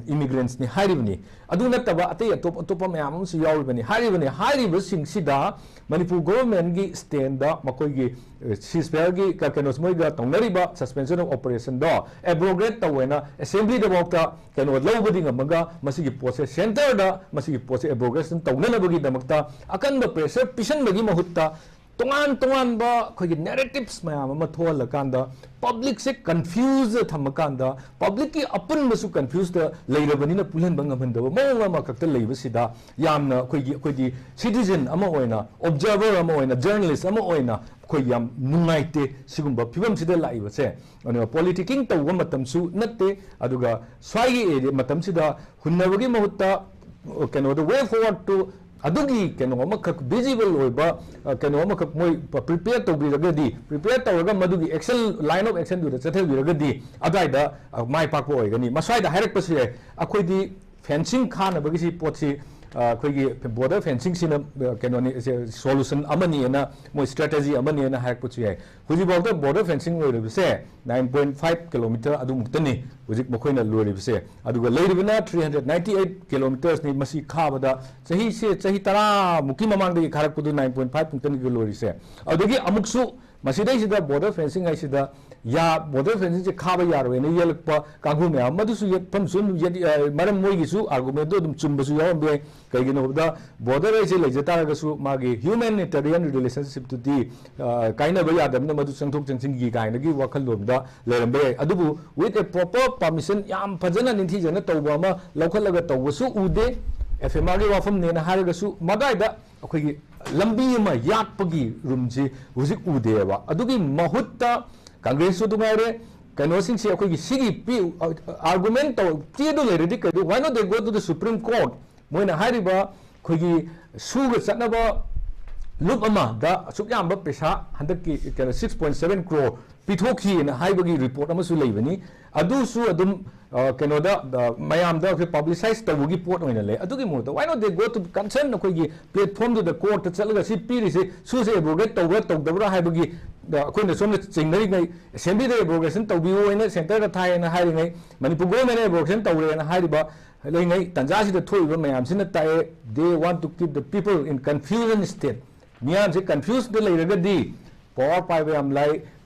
ꯏꯃꯤꯒ꯭ꯔꯦꯟꯁꯅꯤ ꯍꯥꯏꯔꯤꯕꯅꯤ꯫ ꯑꯗꯨ ꯅꯠꯇꯕ ꯑꯇꯩ ꯑꯇꯣꯞ ꯑꯇꯣꯞꯄ ꯃꯌꯥꯝ ꯑꯃꯁꯨ ꯌꯥꯎꯔꯤꯕꯅꯤ꯫ ꯍꯥꯏꯔꯤꯕꯅꯤ ꯍꯥꯏꯔꯤꯕꯁꯤꯡꯁꯤꯗ ꯃꯅꯤꯄꯨꯔ ꯒꯣꯚꯔꯟꯃꯦꯟꯒꯤ ꯁ꯭ꯇꯦꯟꯗ ꯃꯈꯣꯏꯒꯤ ꯁꯤꯁꯐꯦꯌꯔꯒꯤ ꯀꯩꯅꯣ ꯃꯣꯏꯒ ꯇꯧꯅꯔꯤꯕ ꯁꯁꯄꯦꯟꯁꯟ ꯑꯣꯐ ꯑꯣꯄꯔꯦꯁꯟꯗꯣ ꯑꯦꯕ꯭ꯔꯣꯒꯦꯠ ꯇꯧꯋꯦꯅ ꯑꯦꯁꯦꯝꯕ꯭ꯂꯤꯗꯐꯥꯎꯗ ꯀꯩꯅꯣ ꯂꯧꯕꯗꯤ ꯉꯝꯃꯒ ꯃꯁꯤꯒꯤ ꯄꯣꯠꯁꯦ ꯁꯦꯟꯇꯔꯗ ꯃꯁꯤꯒꯤ ꯄꯣꯠꯁꯦ ꯑꯦꯕ꯭ꯔꯣꯒꯦꯁꯟ ꯇꯧꯅꯅꯕꯒꯤꯗꯃꯛꯇ ꯑꯀꯟꯕ ꯄ꯭ꯔꯦꯁꯔ ꯄꯤꯁꯟꯕꯒꯤ ꯃꯍꯨꯠꯇ ꯇꯣꯉꯥꯟ ꯇꯣꯉꯥꯟꯕ ꯑꯩꯈꯣꯏꯒꯤ ꯅꯦꯔꯦꯇꯤꯞꯁ ꯃꯌꯥꯝ ꯑꯃ ꯊꯣꯛꯍꯜꯂꯀꯥꯟꯗ ꯄꯕ꯭ꯂꯤꯛꯁꯦ ꯀꯟꯐ꯭ꯌꯨꯁꯇ ꯊꯝꯃꯀꯥꯟꯗ ꯄꯕ꯭ꯂꯤꯛꯀꯤ ꯑꯄꯨꯟꯕꯁꯨ ꯀꯟꯐ꯭ꯌꯨꯁꯇ ꯂꯩꯔꯕꯅꯤꯅ ꯄꯨꯜꯍꯟꯕ ꯉꯝꯍꯟꯗꯕ ꯃꯑꯣꯡ ꯑꯃꯈꯛꯇ ꯂꯩꯕꯁꯤꯗ ꯌꯥꯝꯅ ꯑꯩꯈꯣꯏꯒꯤ ꯑꯩꯈꯣꯏꯗꯤ ꯁꯤꯇꯤꯖꯟ ꯑꯃ ꯑꯣꯏꯅ, ꯑꯣꯕꯖꯥꯔꯚꯔ ꯑꯃ ꯑꯣꯏꯅ, ꯖꯔꯅꯦꯂꯤꯁ ꯑꯃ ꯑꯣꯏꯅ ꯑꯩꯈꯣꯏ ꯌꯥꯝ ꯅꯨꯡꯉꯥꯏꯇꯦ꯫ ꯁꯤꯒꯨꯝꯕ ꯐꯤꯕꯝꯁꯤꯗ ꯂꯥꯛꯏꯕꯁꯦ ꯑꯗꯨꯒ ꯄꯣꯂꯤꯇꯤꯀꯤꯡ ꯇꯧꯕ ꯃꯇꯝꯁꯨ ꯅꯠꯇꯦ꯫ ꯑꯗꯨꯒ ꯁ꯭ꯋꯥꯏꯒꯤ ꯑꯦꯔꯤꯌꯥ ꯃꯇꯝꯁꯤꯗ ꯍꯨꯟꯅꯕꯒꯤ ꯃꯍꯨꯠꯇ ꯀꯩꯅꯣꯗ ꯋꯦ ꯐꯣꯔꯋꯥꯔꯗ ꯇꯨ ꯑꯗꯨꯒꯤ ꯀꯩꯅꯣ ꯑꯃꯈꯛ ꯚꯤꯖꯤꯕꯜ ꯑꯣꯏꯕ ꯑ, ꯀꯩꯅꯣ ꯑꯃꯈꯛ ꯃꯣꯏ ꯄ꯭ꯔꯤꯄꯦꯌꯔ ꯇꯧꯕꯤꯔꯒꯗꯤ, ꯄ꯭ꯔꯤꯄꯦꯌꯔ ꯇꯧꯔꯒ ꯃꯗꯨꯒꯤ ꯑꯦꯛꯁꯟ, ꯂꯥꯏꯟ ꯑꯣꯐ ꯑꯦꯛꯁꯟꯗꯨꯗ ꯆꯠꯊꯕꯤꯔꯒꯗꯤ ꯑꯗꯨꯋꯥꯏꯗ ꯑ, ꯃꯥꯏ ꯄꯥꯛꯄ ꯑꯣꯏꯒꯅꯤ꯫ ꯃꯁ꯭ꯋꯥꯏꯗ ꯍꯥꯏꯔꯛꯄꯁꯨ ꯌꯥꯏ, ꯑꯩꯈꯣꯏꯗꯤ ꯐꯦꯟꯁꯤꯡ ꯈꯥꯅꯕꯒꯤ ꯁꯤ ꯄꯣꯠꯁꯤ ꯑ, ꯑꯩꯈꯣꯏꯒꯤ ꯕꯣꯔꯗꯔ ꯐꯦꯟꯁꯤꯡꯁꯤꯅ ꯑ, ꯀꯩꯅꯣꯅꯤ, ꯁꯣꯂꯨꯁꯟ ꯑꯃꯅꯤꯅ, ꯃꯣꯏ ꯁ꯭ꯇ꯭ꯔꯦꯇꯦꯖꯤ ꯑꯃꯅꯤꯅ ꯍꯥꯏꯔꯛꯄꯁꯨ ꯌꯥꯏ꯫ ꯍꯧꯖꯤꯛꯐꯥꯎꯗ ꯕꯣꯔꯗꯔ ꯐꯦꯟꯁꯤꯡ ꯂꯣꯏꯔꯤꯕꯁꯦ ꯅꯥꯏꯟ ꯄꯣꯏꯟ ꯐꯥꯏꯚ ꯀꯤꯂꯣꯃꯤꯇꯔ ꯑꯗꯨꯃꯨꯛꯇꯅꯤ ꯍꯧꯖꯤꯛ ꯃꯈꯣꯏꯅ ꯂꯣꯏꯔꯤꯕꯁꯦ꯫ ꯑꯗꯨꯒ ꯂꯩꯔꯤꯕꯅ ꯊ꯭ꯔꯤ ꯍꯟꯗ꯭ꯔꯦꯠ ꯅꯥꯏꯟꯇꯤ ꯑꯩꯠ ꯀꯤꯂꯣꯃꯤꯇꯔꯁꯅꯤ꯫ ꯃꯁꯤ ꯈꯥꯕꯗ ꯆꯍꯤꯁꯦ, ꯆꯍꯤ ꯇꯔꯥꯃꯨꯛꯀꯤ ꯃꯃꯥꯡꯗꯒꯤ ꯈꯥꯔꯛꯄꯗꯨ ꯅꯥꯏꯟ ꯄꯣꯏꯟ ꯐꯥꯏꯚ ꯃꯨꯛꯇꯅꯤ ꯂꯣꯏꯔꯤꯁꯦ꯫ ꯑꯗꯨꯗꯒꯤ ꯑꯃꯨꯛꯁꯨ ꯃꯁꯤꯗꯩꯁꯤꯗ ꯕꯣꯔꯗꯔ ꯐꯦꯟꯁꯤꯡ ꯍꯥꯏꯁꯤꯗ ꯌꯥ-, ꯕꯣꯔꯗꯔ ꯐꯦꯟꯁꯤꯡꯁꯦ ꯈꯥꯕ ꯌꯥꯔꯣꯏꯅ ꯌꯦꯜꯂꯛꯄ ꯀꯥꯡꯕꯨ ꯃꯌꯥꯝ, ꯃꯗꯨꯁꯨ ꯌꯦꯠꯐꯝꯁꯨ ꯑꯗꯨꯝ ꯌꯦꯠ-, ꯑ, ꯃꯔꯝ ꯃꯣꯏꯒꯤꯁꯨ ꯑꯥꯔꯒꯨꯃꯦꯟꯗꯣ ꯑꯗꯨꯝ ꯆꯨꯝꯕꯁꯨ ꯌꯥꯎꯔꯝꯕ ꯌꯥꯏ꯫ ꯀꯩꯒꯤꯅꯣ ꯍꯥꯏꯕꯗ ꯕꯣꯔꯗꯔ ꯍꯥꯏꯁꯦ ꯂꯩꯖ ꯇꯥꯔꯒꯁꯨ ꯃꯥꯒꯤ ꯍ꯭ꯌꯨꯃꯦꯅꯤꯇꯦꯔꯤꯌꯟ ꯔꯤꯂꯦꯁꯟꯁꯤꯞꯇꯨꯗꯤ, ꯑ, ꯀꯥꯏꯅꯕ ꯌꯥꯗꯕꯅꯤꯅ ꯃꯗꯨ ꯆꯪꯊꯣꯛ ꯆꯪꯁꯤꯟꯒꯤ ꯀꯥꯏꯅꯒꯤ ꯋꯥꯈꯜꯂꯣꯟꯗ ꯂꯩꯔꯝꯕ ꯌꯥꯏ꯫ ꯑꯗꯨꯕꯨ with a proper permission, ꯌꯥꯝ ꯐꯖꯅ ꯅꯤꯡꯊꯤꯖꯅ ꯇꯧꯕ ꯑꯃ ꯂꯧꯈꯠꯂꯒ ꯇꯧꯕꯁꯨ ꯎꯗꯦ꯫ ꯑꯦꯐ ꯑꯦꯝ ꯑꯥꯔꯒꯤ ꯋꯥꯐꯝꯅꯦꯅ ꯍꯥꯏꯔꯒꯁꯨ ꯃꯗꯥꯏꯗ ꯑꯩꯈꯣꯏꯒꯤ ꯂꯝꯕꯤ ꯑꯃ ꯌꯥꯠꯄꯒꯤ ꯔꯨꯝꯁꯤ ꯍꯧꯖꯤꯛ ꯎꯗꯦꯕ꯫ ꯑꯗꯨꯒꯤ ꯃꯍꯨꯠꯇ ꯀꯪꯒ꯭ꯔꯦꯁꯁꯨ ꯑꯗꯨ ꯉꯥꯏꯔꯦ, ꯀꯩꯅꯣꯁꯤꯡꯁꯤ ꯑꯩꯈꯣꯏꯒꯤ ꯁꯤꯒꯤ ꯄꯤ-, ꯑꯥꯔꯒꯨꯃꯦꯟ ꯇꯧ-, ꯆꯦꯗꯨ ꯂꯩꯔꯗꯤ ꯀꯩꯗꯧ, why not they go to the Supreme Court? ꯃꯣꯏꯅ ꯍꯥꯏꯔꯤꯕ ꯑꯩꯈꯣꯏꯒꯤ ꯁꯨꯒ ꯆꯠꯅꯕ ꯂꯨꯞ ꯑꯃꯗ ꯑꯁꯨꯛ ꯌꯥꯝꯕ ꯄꯩꯁꯥ ꯍꯟꯗꯛꯀꯤ ꯀꯩꯅꯣ six point seven crore ꯄꯤꯊꯣꯛꯈꯤꯅ ꯍꯥꯏꯕꯒꯤ ꯔꯤꯄꯣꯔꯠ ꯑꯃꯁꯨ ꯂꯩꯕꯅꯤ꯫ ꯑꯗꯨꯁꯨ ꯑꯗꯨꯝ ꯑ, ꯀꯩꯅꯣꯗ ꯑ, ꯃꯌꯥꯝꯗ ꯑꯩꯈꯣꯏ ꯄꯕ꯭ꯂꯤꯁꯥꯏꯁ ꯇꯧꯕꯒꯤ ꯄꯣꯠ ꯑꯣꯏꯅ ꯂꯩ꯫ ꯑꯗꯨꯒꯤ ꯃꯍꯨꯠꯇ why not they go to concern ꯑꯩꯈꯣꯏꯒꯤ ꯄ꯭ꯂꯦꯠꯐꯣꯔꯝꯗꯨꯗ ꯀꯣꯔꯠꯇ ꯆꯠꯂꯒ ꯁꯤ ꯄꯤꯔꯤꯁꯦ ꯁꯨꯁꯦ ꯑꯦꯕ꯭ꯔꯣꯒꯦꯠ ꯇꯧꯕ꯭ꯔꯥ ꯇꯧꯗꯕ꯭ꯔꯥ ꯍꯥꯏꯕꯒꯤ ꯑ, ꯑꯩꯈꯣꯏꯅ ꯁꯣꯝꯗ ꯆꯤꯡꯅꯔꯤꯉꯩ, ꯑꯦꯁꯦꯝꯕ꯭ꯂꯤꯗ ꯑꯦꯕ꯭ꯔꯣꯒꯦꯁꯟ ꯇꯧꯕꯤꯌꯨ ꯍꯥꯏꯅ ꯁꯦꯟꯇꯔꯗ ꯊꯥꯏ ꯍꯥꯏꯅ ꯍꯥꯏꯔꯤꯉꯩ, ꯃꯅꯤꯄꯨꯔ ꯒꯣꯔꯃꯦꯟꯅ ꯑꯦꯕ꯭ꯔꯣꯒꯦꯁꯟ ꯇꯧꯔꯦꯅ ꯍꯥꯏꯔꯤꯕ ꯂꯩꯉꯩ ꯇꯥꯟꯖꯥꯁꯤꯗ ꯊꯣꯛꯏꯕ ꯃꯌꯥꯝꯁꯤꯅ ꯇꯥꯛꯑꯦ, they want to keep the people in confusion state꯫ ꯃꯤꯌꯥꯝꯁꯦ ꯀꯟꯐ꯭ꯌꯨꯁꯇ ꯂꯩꯔꯒꯗꯤ ꯄꯋꯥꯔ ꯄꯥꯏꯕ ꯌꯥꯝ ꯂꯥꯏ,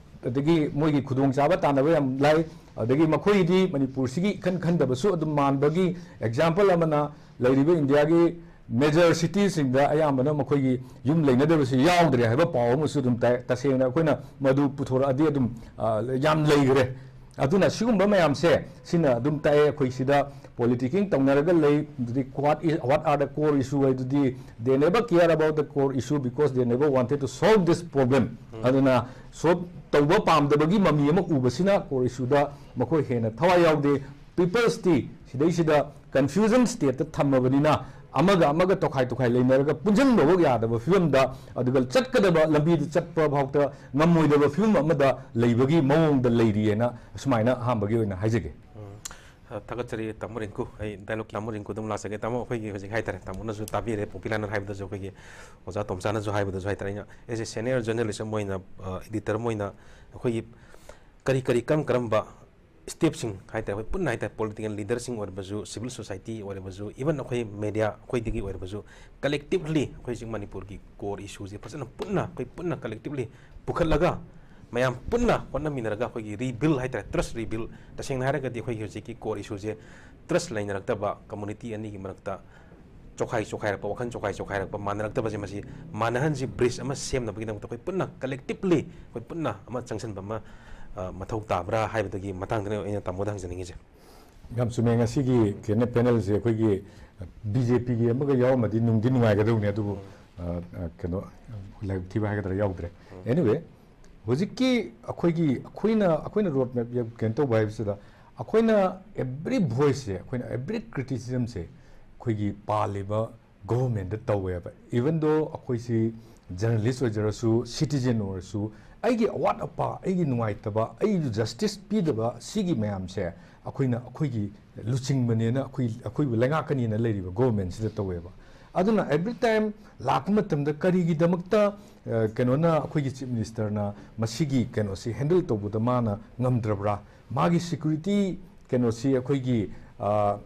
ꯑꯗꯒꯤ ꯃꯣꯏꯒꯤ ꯈꯨꯗꯣꯡꯆꯥꯕ ꯇꯥꯟꯅꯕ ꯌꯥꯝ ꯂꯥꯏ, ꯑꯗꯒꯤ ꯃꯈꯣꯏꯗꯤ ꯃꯅꯤꯄꯨꯔꯁꯤꯒꯤ ꯏꯈꯟ ꯈꯟꯗꯕꯁꯨ ꯑꯗꯨꯝ ꯃꯥꯟꯕꯒꯤ ꯑꯦꯛꯖꯥꯝꯄꯜ ꯑꯃꯅ ꯂꯩꯔꯤꯕ ꯏꯟꯗꯤꯌꯥꯒꯤ ꯃꯦꯖꯔ ꯁꯤꯇꯤꯁꯤꯡꯗ ꯑꯌꯥꯝꯕꯅ ꯃꯈꯣꯏꯒꯤ ꯌꯨꯝ ꯂꯩꯅꯗꯕꯁꯤ ꯌꯥꯎꯗ꯭ꯔꯦ ꯍꯥꯏꯕ ꯄꯥꯎ ꯑꯃꯁꯨ ꯑꯗꯨꯝ ꯇꯥꯏ꯫ ꯇꯁꯦꯡꯅ ꯑꯩꯈꯣꯏꯅ ꯃꯗꯨ ꯄꯨꯊꯣꯔꯛꯑꯗꯤ ꯑꯗꯨꯝ, ꯑ, ꯌꯥꯝ ꯂꯩꯈ꯭ꯔꯦ꯫ ꯑꯗꯨꯅ ꯁꯤꯒꯨꯝꯕ ꯃꯌꯥꯝꯁꯦ ꯁꯤꯅ ꯑꯗꯨꯝ ꯇꯥꯛꯑꯦ ꯑꯩꯈꯣꯏ ꯁꯤꯗ ꯄꯣꯂꯤꯇꯤꯀꯤꯡ ꯇꯧꯅꯔꯒ ꯂꯩ꯫ ꯑꯗꯨꯗꯤ what is, what are the core issue ꯍꯥꯏꯗꯨꯗꯤ they never care about the core issue because they never wanted to solve this problem꯫ ꯑꯗꯨꯅ ꯁꯣꯜꯕ ꯇꯧꯕ ꯄꯥꯝꯗꯕꯒꯤ ꯃꯃꯤ ꯑꯃ ꯎꯕꯁꯤꯅ ꯀꯣꯔ ꯏꯁꯨꯗ ꯃꯈꯣꯏ ꯍꯦꯟꯅ ꯊꯋꯥꯏ ꯌꯥꯎꯗꯦ꯫ ꯄꯤꯄꯜꯁꯇꯤ ꯁꯤꯗꯩꯁꯤꯗ ꯀꯟꯐ꯭ꯌꯨꯖꯟ ꯁ꯭ꯇꯦꯠꯇ ꯊꯝꯃꯕꯅꯤꯅ ꯑꯃꯒ ꯑꯃꯒ ꯇꯣꯈꯥꯏ ꯇꯣꯈꯥꯏ ꯂꯩꯅꯔꯒ ꯄꯨꯟꯁꯤꯟꯕꯐꯥꯎ ꯌꯥꯗꯕ ꯐꯤꯕꯝꯗ, ꯑꯗꯨꯒ ꯆꯠꯀꯗꯕ ꯂꯝꯕꯤꯗ ꯆꯠꯄ ꯐꯥꯎꯗ ꯉꯝꯃꯣꯏꯗꯕ ꯐꯤꯕꯝ ꯑꯃꯗ ꯂꯩꯕꯒꯤ ꯃꯑꯣꯡꯗ ꯂꯩꯔꯤꯑꯅ ꯑꯁꯨꯃꯥꯏꯅ ꯑꯍꯥꯟꯕꯒꯤ ꯑꯣꯏꯅ ꯍꯥꯏꯖꯒꯦ꯫ ꯎꯝ꯫ ꯑ, ꯊꯥꯒꯠꯆꯔꯤ ꯇꯥꯃꯣ ꯔꯤꯡꯀꯨ꯫ ꯑꯩ ꯗꯥꯏꯂꯣꯛ ꯇꯥꯃꯣ ꯔꯤꯡꯀꯨꯗ ꯑꯃꯨꯛ ꯂꯥꯛꯆꯒꯦ꯫ ꯇꯥꯃꯣ, ꯑꯩꯈꯣꯏꯒꯤ ꯍꯧꯖꯤꯛ ꯍꯥꯏꯇꯥꯔꯦ, ꯇꯥꯃꯣꯅꯁꯨ ꯇꯥꯕꯤꯔꯦ, ꯄꯣꯄꯤ ꯂꯥꯏꯅꯟ ꯍꯥꯏꯕꯗꯁꯨ, ꯑꯩꯈꯣꯏꯒꯤ ꯑꯣꯖꯥ ꯇꯣꯝꯆꯥꯅꯁꯨ ꯍꯥꯏꯕꯗꯁꯨ ꯍꯥꯏꯇꯥꯔꯦ, ꯑꯩꯅ as a senior journalist ꯑꯃ ꯑꯣꯏꯅ, ꯑ, editor ꯑꯃ ꯑꯣꯏꯅ ꯑꯩꯈꯣꯏꯒꯤ ꯀꯔꯤ ꯀꯔꯤ ꯀꯔꯝ ꯀꯔꯝꯕ ꯁ꯭ꯇꯦꯞꯁꯤꯡ ꯍꯥꯏꯇꯥꯔꯦ, ꯑꯩꯈꯣꯏ ꯄꯨꯟꯅ ꯍꯥꯏꯇꯥꯔꯦ, ꯄꯣꯂꯤꯇꯤꯀꯦꯜ ꯂꯤꯗꯔꯁꯤꯡ ꯑꯣꯏꯔꯕꯁꯨ, ꯁꯤꯚꯤꯜ ꯁꯣꯁꯥꯏꯇꯤ ꯑꯣꯏꯔꯕꯁꯨ, ꯏꯚꯟ ꯑꯩꯈꯣꯏ ꯃꯦꯗꯤꯌꯥ ꯑꯩꯈꯣꯏꯗꯒꯤ ꯑꯣꯏꯔꯕꯁꯨ, ꯀꯂꯦꯛꯇꯤꯚꯂꯤ ꯑꯩꯈꯣꯏ ꯍꯧꯖꯤꯛ ꯃꯅꯤꯄꯨꯔꯒꯤ ꯀꯣꯔ ꯏꯁꯨꯁꯦ ꯐꯖꯅ ꯄꯨꯟꯅ, ꯑꯩꯈꯣꯏ ꯄꯨꯟꯅ ꯀꯂꯦꯛꯇꯤꯚꯂꯤ ꯄꯨꯈꯠꯂꯒ ꯃꯌꯥꯝ ꯄꯨꯟꯅ ꯍꯣꯠꯅꯃꯤꯟꯅꯔꯒ ꯑꯩꯈꯣꯏꯒꯤ ꯔꯤꯕꯤꯜ ꯍꯥꯏꯇꯥꯔꯦ, ꯇ꯭ꯔꯁ ꯔꯤꯕꯤꯜ, ꯇꯁꯦꯡꯅ ꯍꯥꯏꯔꯒꯗꯤ ꯑꯩꯈꯣꯏꯒꯤ ꯍꯧꯖꯤꯛꯀꯤ ꯀꯣꯔ ꯏꯁꯨꯁꯦ ꯇ꯭ꯔꯁ ꯂꯩꯅꯔꯛꯇꯕ, ꯀꯝꯃꯨꯅꯤꯇꯤ ꯑꯅꯤꯒꯤ ꯃꯔꯛꯇ ꯆꯣꯈꯥꯏ ꯆꯣꯈꯥꯏꯔꯛꯄ, ꯋꯥꯈꯜ ꯆꯣꯈꯥꯏ ꯆꯣꯈꯥꯏꯔꯛꯄ, ꯃꯥꯟꯅꯔꯛꯇꯕꯁꯦ, ꯃꯁꯤ ꯃꯥꯟꯅꯍꯟꯁꯤ, ꯕ꯭ꯔꯤꯖ ꯑꯃ ꯁꯦꯝꯅꯕꯒꯤꯗꯃꯛꯇ ꯑꯩꯈꯣꯏ ꯄꯨꯟꯅ ꯀꯂꯦꯛꯇꯤꯚꯂꯤ ꯑꯩꯈꯣꯏ ꯄꯨꯟꯅ ꯑꯃ ꯆꯪꯁꯤꯟꯕ ꯑꯃ, ꯑ, ꯃꯊꯧ ꯇꯥꯕ꯭ꯔꯥ ꯍꯥꯏꯕꯗꯨꯒꯤ ꯃꯇꯥꯡꯗꯅꯦ ꯑꯩꯅ ꯇꯥꯃꯣꯗ ꯍꯪꯖꯅꯤꯡꯉꯤꯁꯦ꯫ ꯌꯥꯝ ꯆꯨꯝꯃꯦ꯫ ꯉꯁꯤꯒꯤ ꯀꯩꯅꯣ ꯄꯦꯅꯦꯜꯁꯦ ꯑꯩꯈꯣꯏꯒꯤ ꯕꯤ ꯖꯦ ꯄꯤꯒꯤ ꯑꯃꯒ ꯌꯥꯎꯔꯝꯃꯗꯤ ꯅꯨꯡꯗꯤ ꯅꯨꯡꯉꯥꯏꯒꯗꯧꯅꯤ, ꯑꯗꯨꯕꯨ ꯑ, ꯑ, ꯀꯩꯅꯣ ꯂꯥꯏꯕꯛ ꯊꯤꯕ ꯍꯥꯏꯒꯗ꯭ꯔꯥ ꯌꯥꯎꯗ꯭ꯔꯦ꯫ Anyway, ꯍꯧꯖꯤꯛꯀꯤ ꯑꯩꯈꯣꯏꯒꯤ ꯑꯩꯈꯣꯏꯅ ꯑꯩꯈꯣꯏꯅ ꯔꯣꯗ ꯃꯦꯞ ꯀꯩꯅꯣ ꯇꯧꯕ ꯍꯥꯏꯕꯁꯤꯗ ꯑꯩꯈꯣꯏꯅ ꯑꯦꯕ꯭ꯔꯤ ꯚꯣꯏꯁꯁꯦ, ꯑꯩꯈꯣꯏꯅ ꯑꯦꯕ꯭ꯔꯤ ꯀ꯭ꯔꯤꯇꯤꯁꯤꯖꯝꯁꯦ ꯑꯩꯈꯣꯏꯒꯤ ꯄꯥꯜꯂꯤꯕ ꯒꯣꯚꯔꯟꯃꯦꯟꯗ ꯇꯧꯋꯦꯕ꯫ Even though ꯑꯩꯈꯣꯏꯁꯤ ꯖꯔꯅꯦꯂꯤꯁ ꯑꯣꯏꯖꯔꯁꯨ, ꯁꯤꯇꯤꯖꯦꯟ ꯑꯣꯏꯔꯁꯨ, ꯑꯩꯒꯤ ꯑꯋꯥꯠ ꯑꯄꯥ, ꯑꯩꯒꯤ ꯅꯨꯡꯉꯥꯏꯇꯕ, ꯑꯩꯒꯤ ꯖꯁꯇꯤꯁ ꯄꯤꯗꯕ, ꯁꯤꯒꯤ ꯃꯌꯥꯝꯁꯦ ꯑꯩꯈꯣꯏꯅ, ꯑꯩꯈꯣꯏꯒꯤ ꯂꯨꯆꯤꯡꯕꯅꯦꯅ, ꯑꯩꯈꯣꯏ, ꯑꯩꯈꯣꯏꯕꯨ ꯂꯩꯉꯥꯛꯀꯅꯤꯅ ꯂꯩꯔꯤꯕ ꯒꯣꯚꯔꯟꯃꯦꯟꯁꯤꯗ ꯇꯧꯋꯦꯕ꯫ ꯑꯗꯨꯅ every time ꯂꯥꯛꯄ ꯃꯇꯝꯗ ꯀꯔꯤꯒꯤꯗꯃꯛꯇ, ꯑ, ꯀꯩꯅꯣꯅ, ꯑꯩꯈꯣꯏꯒꯤ ꯆꯤꯐ ꯃꯤꯅꯤꯁꯇꯔꯅ ꯃꯁꯤꯒꯤ ꯀꯩꯅꯣꯁꯤ ꯍꯦꯟꯗꯜ ꯇꯧꯕꯗ ꯃꯥꯅ ꯉꯝꯗ꯭ꯔꯕ꯭ꯔꯥ? ꯃꯥꯒꯤ ꯁꯦꯀ꯭ꯌꯨꯔꯤꯇꯤ ꯀꯩꯅꯣꯁꯤ ꯑꯩꯈꯣꯏꯒꯤ, ꯑ,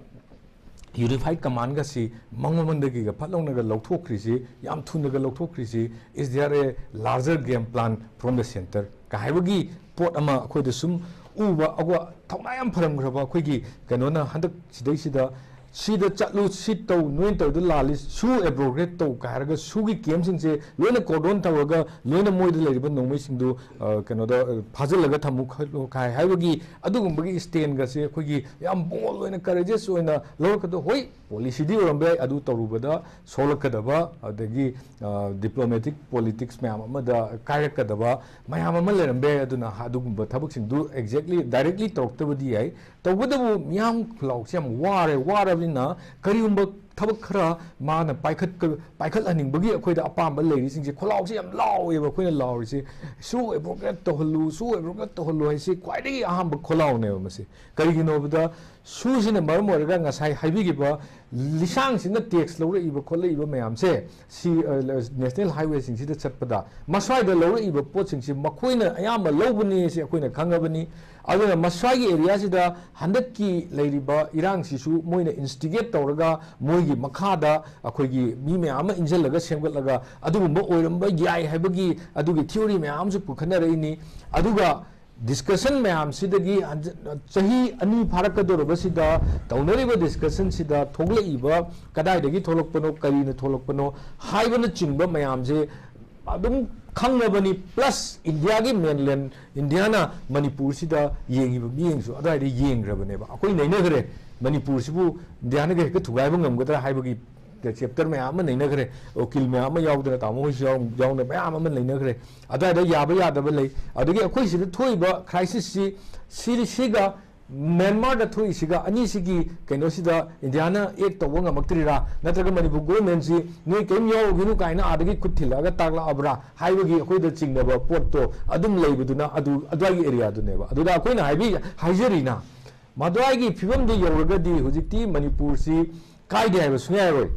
ꯌꯨꯅꯤꯐꯥꯏꯠ ꯀꯃꯥꯟꯒꯁꯤ ꯃꯉꯣꯟꯗꯒꯤꯒ ꯐꯠ ꯂꯥꯎꯅꯒ ꯂꯧꯊꯣꯛꯈ꯭ꯔꯤꯁꯤ, ꯌꯥꯝ ꯊꯨꯅꯒ ꯂꯧꯊꯣꯛꯈ꯭ꯔꯤꯁꯤ, "Is there a larger game plan from the centre?" ꯀ ꯍꯥꯏꯕꯒꯤ ꯄꯣꯠ ꯑꯃ ꯑꯩꯈꯣꯏꯗ ꯁꯨꯝ ꯎꯕ, ꯑꯗꯨꯒ ꯊꯧꯅꯥ ꯌꯥꯝ ꯐꯔꯝꯈ꯭ꯔꯕ ꯑꯩꯈꯣꯏꯒꯤ ꯀꯩꯅꯣꯅ ꯍꯟꯗꯛ ꯁꯤꯗꯩꯁꯤꯗ, "ꯁꯤꯗ ꯆꯠꯂꯨ, ꯁꯤ ꯇꯧ, ꯅꯣꯏꯅ ꯇꯧꯔꯤꯗꯣ ꯂꯥꯜꯂꯤ, ꯁꯨ ꯑꯦꯕ꯭ꯔꯣꯒꯦꯠ ꯇꯧ" ꯀ ꯍꯥꯏꯔꯒ ꯁꯨꯒꯤ ꯀꯦꯝꯁꯤꯡꯁꯦ ꯂꯣꯏꯅ ꯀꯣꯔꯗꯣꯟ ꯇꯧꯔꯒ ꯂꯣꯏꯅ ꯃꯣꯏꯗ ꯂꯩꯔꯤꯕ ꯅꯣꯡꯃꯩꯁꯤꯡꯗꯨ, ꯑ, ꯀꯩꯅꯣꯗ, ꯑ, ꯐꯥꯖꯤꯜꯂꯒ ꯊꯝꯃꯨ ꯈꯣꯠꯂꯨ ꯀꯥꯏ ꯍꯥꯏꯕꯒꯤ ꯑꯗꯨꯒꯨꯝꯕꯒꯤ ꯁ꯭ꯇꯦꯟꯒꯁꯦ ꯑꯩꯈꯣꯏꯒꯤ ꯌꯥꯝ ꯕꯣꯜ ꯑꯣꯏꯅ, ꯀꯔꯦꯖꯦꯁ ꯑꯣꯏꯅ ꯂꯧꯔꯛꯀꯗꯕ꯫ ꯍꯣꯏ, ꯄꯣꯂꯤꯁꯤꯗꯤ ꯑꯣꯏꯔꯝꯕ ꯌꯥꯏ, ꯑꯗꯨ ꯇꯧꯔꯨꯕꯗ ꯁꯣꯛꯂꯛꯀꯗꯕ, ꯑꯗꯒꯤ, ꯑ, ꯗꯤꯄ꯭ꯂꯣꯃꯦꯇꯤꯛ ꯄꯣꯂꯤꯇꯤꯛꯁ ꯃꯌꯥꯝ ꯑꯃꯗ ꯀꯥꯏꯔꯛꯀꯗꯕ ꯃꯌꯥꯝ ꯑꯃ ꯂꯩꯔꯝꯕ ꯌꯥꯏ꯫ ꯑꯗꯨꯅ ꯑꯗꯨꯒꯨꯝꯕ ꯊꯕꯛꯁꯤꯡꯗꯨ ꯑꯦꯛꯖꯦꯛꯂꯤ, ꯗꯥꯏꯔꯦꯛꯂꯤ ꯇꯧꯔꯛꯇꯕꯗꯤ ꯌꯥꯏ꯫ ꯇꯧꯕꯇꯕꯨ ꯃꯤꯌꯥꯝ ꯈꯨꯜꯂꯥꯎꯁꯦ ꯌꯥꯝ ꯋꯥꯔꯦ꯫ ꯋꯥꯔꯕꯅꯤꯅ ꯀꯔꯤꯒꯨꯝꯕ ꯊꯕꯛ ꯈꯔ ꯃꯥꯅ ꯄꯥꯏꯈꯠ-, ꯄꯥꯏꯈꯠꯍꯟꯅꯤꯡꯕꯒꯤ ꯑꯩꯈꯣꯏꯗ ꯑꯄꯥꯝꯕ ꯂꯩꯔꯤꯁꯤꯡꯁꯦ, ꯈꯨꯜꯂꯥꯎꯁꯦ ꯌꯥꯝ ꯂꯥꯎꯋꯦꯕ ꯑꯩꯈꯣꯏꯅ ꯂꯥꯎꯔꯤꯁꯦ꯫ "ꯁꯨ ꯑꯦꯕ꯭ꯔꯣꯒꯦꯠ ꯇꯧꯍꯜꯂꯨ, ꯁꯨ ꯑꯦꯕ꯭ꯔꯣꯒꯦꯠ ꯇꯧꯍꯜꯂꯨ" ꯍꯥꯏꯁꯤ ꯈ꯭ꯋꯥꯏꯗꯒꯤ ꯑꯍꯥꯟꯕ ꯈꯨꯜꯂꯥꯎꯅꯦꯕ ꯃꯁꯤ꯫ ꯀꯔꯤꯒꯤꯅꯣ ꯍꯥꯏꯕꯗ, ꯁꯨꯁꯤꯅ ꯃꯔꯝ ꯑꯣꯏꯔꯒ ꯉꯁꯥꯏ ꯍꯥꯏꯕꯤꯈꯤꯕ ꯂꯤꯁꯥꯡꯁꯤꯡꯅ ꯇꯦꯛꯁ ꯂꯧꯔꯛꯏꯕ ꯈꯣꯠꯂꯛꯏꯕ ꯃꯌꯥꯝꯁꯦ, ꯁꯤ, ꯑ, ꯅꯦꯁꯅꯦꯜ ꯍꯥꯏꯋꯦꯁꯤꯡꯁꯤꯗ ꯆꯠꯄꯗ ꯃꯁ꯭ꯋꯥꯏꯗ ꯂꯧꯔꯛꯏꯕ ꯄꯣꯠꯁꯤꯡꯁꯤ ꯃꯈꯣꯏꯅ ꯑꯌꯥꯝꯕ ꯂꯧꯕꯅꯤ, ꯁꯤ ꯑꯩꯈꯣꯏꯅ ꯈꯪꯉꯕꯅꯤ꯫ ꯑꯗꯨꯅ ꯃꯁ꯭ꯋꯥꯏꯒꯤ ꯑꯦꯔꯤꯌꯥꯁꯤꯗ ꯍꯟꯗꯛꯀꯤ ꯂꯩꯔꯤꯕ ꯏꯔꯥꯡꯁꯤꯁꯨ ꯃꯣꯏꯅ ꯏꯟꯁꯇꯤꯒꯦꯠ ꯇꯧꯔꯒ, ꯃꯣꯏꯒꯤ ꯃꯈꯥꯗ ꯑꯩꯈꯣꯏꯒꯤ ꯃꯤ ꯃꯌꯥꯝ ꯑꯃ ꯏꯟꯁꯤꯜꯂꯒ ꯁꯦꯝꯒꯠꯂꯒ ꯑꯗꯨꯒꯨꯝꯕ ꯑꯣꯏꯔꯝꯕ ꯌꯥꯏ ꯍꯥꯏꯕꯒꯤ ꯑꯗꯨꯒꯤ ꯊꯤꯑꯣꯔꯤ ꯃꯌꯥꯝ ꯑꯃꯁꯨ ꯄꯨꯈꯠꯅꯔꯛꯏꯅꯤ꯫ ꯑꯗꯨꯒ ꯗꯤꯁꯀꯁꯟ ꯃꯌꯥꯝꯁꯤꯗꯒꯤ ꯍꯟꯖ-, ꯆꯍꯤ ꯑꯅꯤ ꯐꯥꯔꯛꯀꯗꯧꯔꯕꯁꯤꯗ ꯇꯧꯅꯔꯤꯕ ꯗꯤꯁꯀꯁꯟꯁꯤꯗ ꯊꯣꯛꯂꯛꯏꯕ, ꯀꯗꯥꯏꯗꯒꯤ ꯊꯣꯛꯂꯛꯄꯅꯣ, ꯀꯔꯤꯅ ꯊꯣꯛꯂꯛꯄꯅꯣ ꯍꯥꯏꯕꯅꯆꯤꯡꯕ ꯃꯌꯥꯝꯁꯦ ꯑꯗꯨꯝ ꯈꯪꯉꯕꯅꯤ꯫ ꯄ꯭ꯂꯁ ꯏꯟꯗꯤꯌꯥꯒꯤ ꯃꯦꯟꯂꯦꯟ, ꯏꯟꯗꯤꯌꯥꯅ ꯃꯅꯤꯄꯨꯔꯁꯤꯗ ꯌꯦꯡꯉꯤꯕ ꯃꯤꯠꯌꯦꯡꯁꯨ ꯑꯗꯨꯋꯥꯏꯗ ꯌꯦꯡꯈ꯭ꯔꯕꯅꯦꯕ꯫ ꯑꯩꯈꯣꯏ ꯅꯩꯅꯈ꯭ꯔꯦ, ꯃꯅꯤꯄꯨꯔꯁꯤꯕꯨ ꯏꯟꯗꯤꯌꯥꯅꯒ ꯍꯦꯛꯇ ꯊꯨꯒꯥꯏꯕ ꯉꯝꯒꯗ꯭ꯔꯥ ꯍꯥꯏꯕꯒꯤ ꯆꯦꯞꯇꯔ ꯃꯌꯥꯝ ꯑꯃ ꯅꯩꯅꯈ꯭ꯔꯦ꯫ ꯎꯀꯤꯜ ꯃꯌꯥꯝ ꯑꯃ ꯌꯥꯎꯗꯅ, ꯇꯥꯃꯣ ꯍꯣꯏꯁꯨ ꯌꯥꯎ-, ꯌꯥꯎꯅ ꯃꯌꯥꯝ ꯑꯃ ꯅꯩꯅꯈ꯭ꯔꯦ꯫ ꯑꯗꯨꯋꯥꯏꯗ ꯌꯥꯕ ꯌꯥꯗꯕ ꯂꯩ꯫ ꯑꯗꯒꯤ ꯑꯩꯈꯣꯏ ꯁꯤꯗ ꯊꯣꯛꯏꯕ ꯀ꯭ꯔꯥꯏꯁꯤꯁꯁꯤ, ꯁꯤ-, ꯁꯤꯒ ꯃ꯭ꯌꯥꯟꯃꯥꯔꯗ ꯊꯣꯛꯏꯁꯤꯒ ꯑꯅꯤꯁꯤꯒꯤ ꯀꯩꯅꯣꯁꯤꯗ ꯏꯟꯗꯤꯌꯥꯅ ꯑꯦꯛ ꯇꯧꯕ ꯉꯝꯃꯛꯇ꯭ꯔꯤꯔꯥ, ꯅꯠꯇ꯭ꯔꯒ ꯃꯅꯤꯄꯨꯔ ꯒꯣꯔꯃꯦꯟꯁꯤ ꯅꯣꯏ ꯀꯔꯤꯝ ꯌꯥꯎꯔꯨꯒꯤꯅꯨ ꯀꯥꯏꯅ ꯑꯥꯗꯒꯤ ꯈꯨꯠ ꯊꯤꯜꯂꯛꯑꯒ ꯇꯥꯛꯂꯛꯑꯕ꯭ꯔꯥ ꯍꯥꯏꯕꯒꯤ ꯑꯩꯈꯣꯏꯗ ꯆꯤꯡꯅꯕ ꯄꯣꯠꯇꯣ ꯑꯗꯨꯝ ꯂꯩꯕꯗꯨꯅ ꯑꯗꯨ ꯑꯗꯨꯋꯥꯏꯒꯤ ꯑꯦꯔꯤꯌꯥꯗꯨꯅꯦꯕ꯫ ꯑꯗꯨꯗ ꯑꯩꯈꯣꯏꯅ ꯍꯥꯏꯕꯤ ꯍꯥꯏꯖꯔꯤꯅ ꯃꯗꯨꯋꯥꯏꯒꯤ ꯐꯤꯕꯝꯗ ꯌꯧꯔꯒꯗꯤ ꯍꯧꯖꯤꯛꯇꯤ ꯃꯅꯤꯄꯨꯔꯁꯤ ꯀꯥꯏꯗꯦ ꯍꯥꯏꯕ ꯁꯨꯡꯌꯥ ꯌꯥꯔꯣꯏ꯫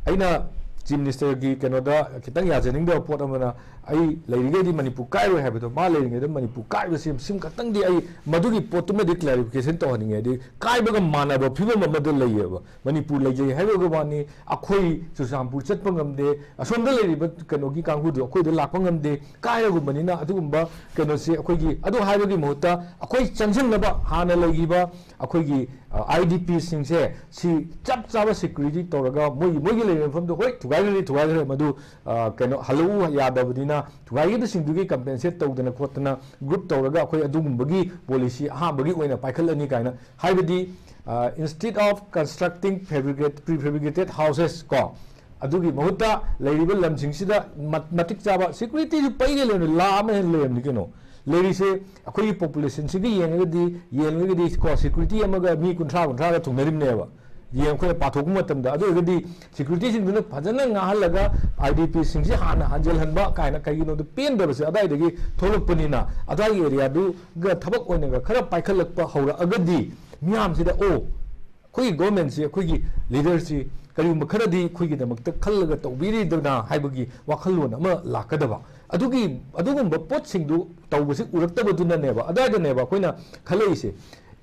ꯑꯩꯅ ꯆꯤꯐ ꯃꯤꯅꯤꯁꯇꯔꯒꯤ ꯀꯩꯅꯣꯗ ꯈꯤꯇꯪ ꯌꯥꯖꯅꯤꯡꯗꯕ ꯄꯣꯠ ꯑꯃꯅ, ꯑꯩ ꯂꯩꯔꯤꯉꯩꯗꯤ ꯃꯅꯤꯄꯨꯔ ꯀꯥꯏꯔꯣꯏ ꯍꯥꯏꯕꯗꯣ, ꯃꯥ ꯂꯩꯔꯤꯉꯩꯗ ꯃꯅꯤꯄꯨꯔ ꯀꯥꯏꯕꯁꯤ ꯁꯤꯃ ꯈꯛꯇꯪꯗꯤ ꯑꯩ ꯃꯗꯨꯒꯤ ꯄꯣꯠꯇꯨꯃꯗꯤ ꯀ꯭ꯂꯦꯔꯤꯐꯤꯀꯦꯁꯟ ꯇꯧꯍꯟꯅꯤꯡꯉꯦ꯫ ꯍꯥꯏꯗꯤ ꯀꯥꯏꯕꯒ ꯃꯥꯟꯅꯕ ꯐꯤꯕꯝ ꯑꯃꯗ ꯂꯩꯌꯦꯕ꯫ ꯃꯅꯤꯄꯨꯔ ꯂꯩꯖꯩ ꯍꯥꯏꯕꯒꯤ ꯋꯥꯅꯤ, ꯑꯩꯈꯣꯏ ꯆꯨꯔꯆꯥꯟꯄꯨꯔ ꯆꯠꯄ ꯉꯝꯗꯦ, ꯑꯁꯣꯝꯗ ꯂꯩꯔꯤꯕ ꯀꯩꯅꯣꯒꯤ ꯀꯥꯡꯕꯨꯗꯨ ꯑꯩꯈꯣꯏꯗ ꯂꯥꯛꯄ ꯉꯝꯗꯦ, ꯀꯥꯏꯔꯒꯨꯝꯕꯅꯤꯅ꯫ ꯑꯗꯨꯒꯨꯝꯕ ꯀꯩꯅꯣꯁꯤ ꯑꯩꯈꯣꯏꯒꯤ ꯑꯗꯨ ꯍꯥꯏꯕꯒꯤ ꯃꯍꯨꯠꯇ ꯑꯩꯈꯣꯏ ꯆꯪꯁꯤꯟꯅꯕ ꯍꯥꯟꯅ ꯂꯩꯈꯤꯕ ꯑꯩꯈꯣꯏꯒꯤ ꯑꯥꯏ ꯗꯤ ꯄꯤꯁꯤꯡꯁꯦ ꯁꯤ ꯆꯞ ꯆꯥꯕ ꯁꯦꯀ꯭ꯌꯨꯔꯤꯇꯤ ꯇꯧꯔꯒ ꯃꯣꯏꯒꯤ ꯃꯣꯏꯒꯤ ꯂꯩꯔꯤꯕ ꯃꯐꯝꯗꯣ, ꯍꯣꯏ, ꯊꯨꯒꯥꯏꯈ꯭ꯔꯗꯤ ꯊꯨꯒꯥꯏꯈ꯭ꯔꯦ, ꯃꯗꯨ ꯑ, ꯀꯩꯅꯣ ꯍꯜꯂꯛꯎ ꯌꯥꯗꯕꯅꯤꯅ ꯊꯨꯒꯥꯏꯈꯤꯕꯁꯤꯡꯗꯨꯒꯤ ꯀꯝꯄꯦꯟꯁꯦꯠ ꯇꯧꯗꯅ ꯈꯣꯠꯇꯅ ꯒ꯭ꯔꯨꯞ ꯇꯧꯔꯒ ꯑꯩꯈꯣꯏ ꯑꯗꯨꯒꯨꯝꯕꯒꯤ ꯄꯣꯂꯤꯁꯤ ꯑꯍꯥꯟꯕꯒꯤ ꯑꯣꯏꯅ ꯄꯥꯏꯈꯠꯂꯅꯤ ꯀꯥꯏꯅ꯫ ꯍꯥꯏꯕꯗꯤ, instead of constructing fabricate prefabricated houses ꯀꯣ, ꯑꯗꯨꯒꯤ ꯃꯍꯨꯠꯇ ꯂꯩꯔꯤꯕ ꯂꯝꯁꯤꯡꯁꯤꯗ ꯃ- ꯃꯇꯤꯛ ꯆꯥꯕ ꯁꯦꯀ꯭ꯌꯨꯔꯤꯇꯤꯁꯨ ꯄꯩꯒ ꯂꯩꯔꯝꯅꯤ, ꯂꯥ ꯑꯃ ꯍꯦꯟꯅ ꯂꯩꯔꯝꯅꯤ ꯀꯩꯅꯣ꯫ ꯂꯩꯔꯤꯁꯦ ꯑꯩꯈꯣꯏꯒꯤ ꯄꯣꯄꯨꯂꯦꯁꯟꯁꯤꯒ ꯌꯦꯡꯉꯒꯗꯤ, ꯌꯦꯡꯉꯒꯗꯤ ꯀꯣ, ꯁꯦꯀ꯭ꯌꯨꯔꯤꯇꯤ ꯑꯃꯒ ꯃꯤ ꯀꯨꯟꯊ꯭ꯔꯥ ꯀꯨꯟꯊ꯭ꯔꯥꯒ ꯊꯨꯡꯅꯔꯤꯕꯅꯦꯕ꯫ ꯌꯦꯡ ꯑꯩꯈꯣꯏꯅ ꯄꯥꯊꯣꯛꯄ ꯃꯇꯝꯗ꯫ ꯑꯗꯨ ꯑꯣꯏꯔꯒꯗꯤ ꯁꯦꯀ꯭ꯌꯨꯔꯤꯇꯤꯁꯤꯡꯗꯨꯅ ꯐꯖꯅ ꯉꯥꯡꯍꯜꯂꯒ ꯑꯥꯏ ꯗꯤ ꯄꯤꯁꯤꯡꯁꯤ ꯍꯥꯟꯅ ꯍꯟꯖꯤꯜꯍꯟꯕ ꯀꯥꯏꯅ, ꯀꯩꯒꯤꯅꯣꯗ ꯄꯦꯟꯗꯕꯁꯦ ꯑꯗꯥꯏꯗꯒꯤ ꯊꯣꯛꯂꯛꯄꯅꯤꯅ, ꯑꯗꯥꯏꯒꯤ ꯑꯦꯔꯤꯌꯥꯗꯨꯒ ꯊꯕꯛ ꯑꯣꯏꯅꯒ ꯈꯔ ꯄꯥꯏꯈꯠꯂꯛꯄ ꯍꯧꯔꯛꯑꯒꯗꯤ ꯃꯤꯌꯥꯝꯁꯤꯗ, "ꯑꯣ, ꯑꯩꯈꯣꯏꯒꯤ ꯒꯣꯔꯃꯦꯟꯁꯤ, ꯑꯩꯈꯣꯏꯒꯤ ꯂꯤꯗꯔꯁꯤ ꯀꯔꯤꯒꯨꯝꯕ ꯈꯔꯗꯤ ꯑꯩꯈꯣꯏꯒꯤꯗꯃꯛꯇ ꯈꯜꯂꯒ ꯇꯧꯕꯤꯔꯤꯗꯅ" ꯍꯥꯏꯕꯒꯤ ꯋꯥꯈꯜꯂꯣꯟ ꯑꯃ ꯂꯥꯛꯀꯗꯕ꯫ ꯑꯗꯨꯒꯤ, ꯑꯗꯨꯒꯨꯝꯕ ꯄꯣꯠꯁꯤꯡꯗꯨ ꯇꯧꯕꯁꯤ ꯎꯔꯛꯇꯕꯗꯨꯅꯅꯦꯕ, ꯑꯗꯥꯏꯗꯅꯦꯕ ꯑꯩꯈꯣꯏꯅ ꯈꯜꯂꯛꯏꯁꯦ꯫